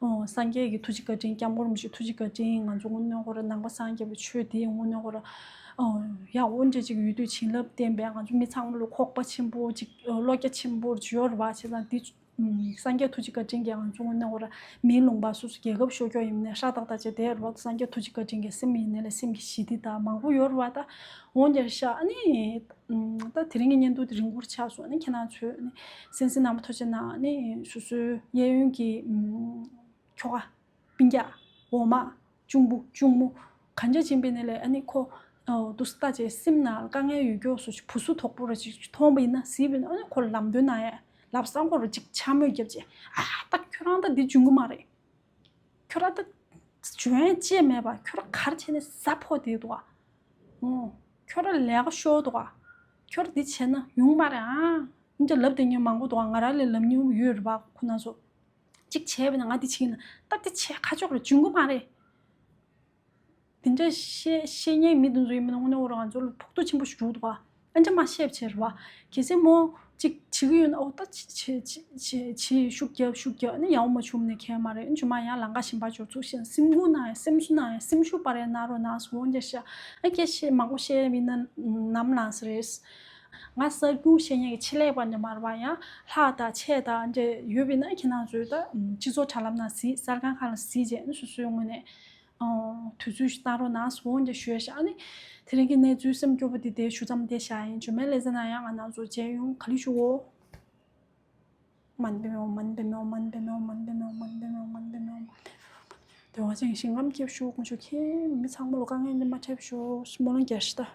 ཨོ་སངས་རྒྱས་ཀྱི་ཐུགས་རྗེ་བཀའ་དྲིན། སྐྱབས་མགོན་རིན་པོ་ཆེའི་ཐུགས་རྗེ་བཀའ་དྲིན། ང་ཚོ་དངོས་གནས་ཁོ་ར་ནང་པ་སངས་རྒྱས་པའི་ཆོས་དེ་དངོས་གནས་ཁོ་ར་ཨོ་ཡ་འོ་འདྲ་ཅིག་ཡོད་དུས་བྱིན་རླབས་བསྟན་པས་ང་ཚོ་མི་ཚང་མ་ལ་ཁོག་པ་ཆེན་པོ་ཅིག་ཨོ་བློ་རྒྱ་ཆེན་པོ་ཅིག་ཡོད་རེད་བ། བྱས་ཙང་འདི། སངས་རྒྱས་ཐུགས་རྗེ་བཀའ་དྲིན་གྱིས་ང་ཚོ་དངོས་གནས་ཁོ་ར་མིའི་ལུང་པ་སོ་སོ་རྒྱལ་ཁབ་ཤོར་ཀྱོག་ཡིན་ནའི་ཧྲ་ཏག་ཏག་བྱས་བསྡད་རེད་བ། སངས་རྒྱས་ཐུགས་རྗེ་བཀའ་དྲིན་གྱིས་སེམས་ཡིན་ནའི་ལས་སེམས་ཀྱི་ཞི་བདེ་དང་མང་པོ་ཡོད་རེད་བ། ད་འོ་འདིར་ཤ་ཨ་ནི་ད་དེ་རིང་གི་བརྙན་ཐུང་དེ་རིང་པོར་ཆགས་སོང་། ཨ་ནི་ཁྱེད་རང་ཚོས་ཨ་ནི་གསན་གཟིགས་གནང་བ་ཐུགས་རྗེ་གནང་། ཨ་ནི་སོ་སོའི་གཡས་གཡོན་གྱི་ཁྱོ་ག་སྤུན་ཀྱག་འོ་མ་གཅུང་པོ་གཅུང་མོ་གང་ཅི་ཕྱིན་པའི་ནས་ལས་ཨ་ནི་ཁོ་འདུག་སེ་ལྟ་བྱས་སེམས་ནང་དཀའ་ངལ་ཡོད་ཀྱོག་སོ་སོ་བུ་སུ་དོག་པོ་ར་ཅིག་མཐོང་པ་ཡིན་ན་གཟིགས་པ་ཡིན་ན་ཨ་ནི་ཁོ་ལམ་སྟོན་གནང་ཡ། ལབ་སང་ཁོ་ར་ཅིག་འཕྱ་སྨོད་རྒྱབ་བྱས། ཨ་ད་ཁྱོད་རང་ད་འདི་འཇོན་གི་མ་རེད། ཁྱོད་རང་ད་འཇོན་ཅེས་མེད་པ། ཁྱོད་རང་ག་རེ་བྱས་ནས་ཟ་ཕོག་བསྡད་འདུག་ཨ། ཨོ། ཁྱོད་རང་ལས་ཀ་ཤོར་འདུག་ཨ། ཁྱོད་རང་འདི་བྱས་ན་ཡོང་མ་རེད་ཨ། འདི་འདྲ་ལབ་བསྡད་མཁན་མང་པོ་འདུག་ཨ། ང་རང་ལས་ལབ་མྱོང་ཡོད་རེད་པ། ཁོ་ན་ཚོ་ཅིག་བྱས་པ་ཡིན་ན་ང་འདི་བྱེད་ཀྱི་ཡིན་ན་ད་འདི་བྱས་ཁ་ཕྱོགས་རེད། འཇོན་གི་མ་རེད། དེ་འདྲ་བཤད་བཤད་མཁན་མི་དེ་ཚོ་ཡིན་མིན་དངོས་གནས་ཁོ་རང་ང་ཚོ་ལ་ཕོག་ཐུག་ཆེན་པོ་ཞིག་འགྲོ་གི་འདུག་ག་ཨ་འདྲ་མ་བཤད་བྱས་རེད་བ། གལ་སྲིད་མོ་གཅིག་བྱེད་ཀྱི་ཡོད་ན་ཨོ་ད་བྱེད་བྱེད་བྱེད་བྱེད་ཤུགས་རྒྱབ་ཤུགས་རྒྱབ་ཨ་ནི་ཡག་པོ་མ་བྱུང་ནས་ཁྱད་མ་རེད། ཨ་ནི་ཇོ་མ་ཡང་ལམ་ཁ་གཞན་པ་འབྱོར་ཚུགས་ཤིང་སེམས་ཁུར་གནང་ཡ་སེམས་གསོ་གནང་ཡ་སེམས་ཤུགས་སྤར་ཡ་གནང་རོགས་གནང་ཟེར། འོ་འདྲ་བཤད་ཨ་སྐད་བཤད་མང་པོ་བཤད་མིན་ན་ནམ་ལངས་ས་རེད། ང་གསར་འགྱུར་བཤད་མཁན་གྱི་ཆེད་ལས་པ་འདྲ་མ་རེད་བ། ཡང་ལྷག་དང་ཆད་དང་འདྲ་ཡོད་པ་ཡིན་ན་ཁྱེད་རང་ཚོས་ད་སྤྱི་ཚོགས་དྲ་ལམ་ནང་གཟིགས། གསར་ཁང་ཁག་ལ་གཟིགས་བྱས་ཨ་ནི་སོ་སོའི་ངོས་ནས། ཨོ། དུས་ཚོད་ཞིག་བཏང་རོགས་གནང་ཟེར་འོ་འདྲ་ཞུས་ཤག་ཨ་ནི་དེ་རིང་གི་གནས་ཚུལ་སེམས་སྐྱོ་པོ་འདི་དེ་ཞུ་མཚམས་འདི་བཞག་ཡིན། ཇོ་མའི་ལེ་ཚན་ནང་ཡང་ང་རང་ཚོ་མཇལ་ཡོང་། ག་ལེ་ཞུ་འོ། མན་པེ་མེའོ་མན་པེ་མེའོ་མན་པེ་མེའོ། དེ་བ་ཅན་ཞིང་ཁམས་སྐྱིད་ཤོག་ཀུན་ཤོག་ཁྱེད་མི་ཚང་མ་ལོ་དཀའ་ངལ་འདི་མ་འཕྲད་ཤོག་སྨོན་ལམ་རྒྱག་ཤི་ད།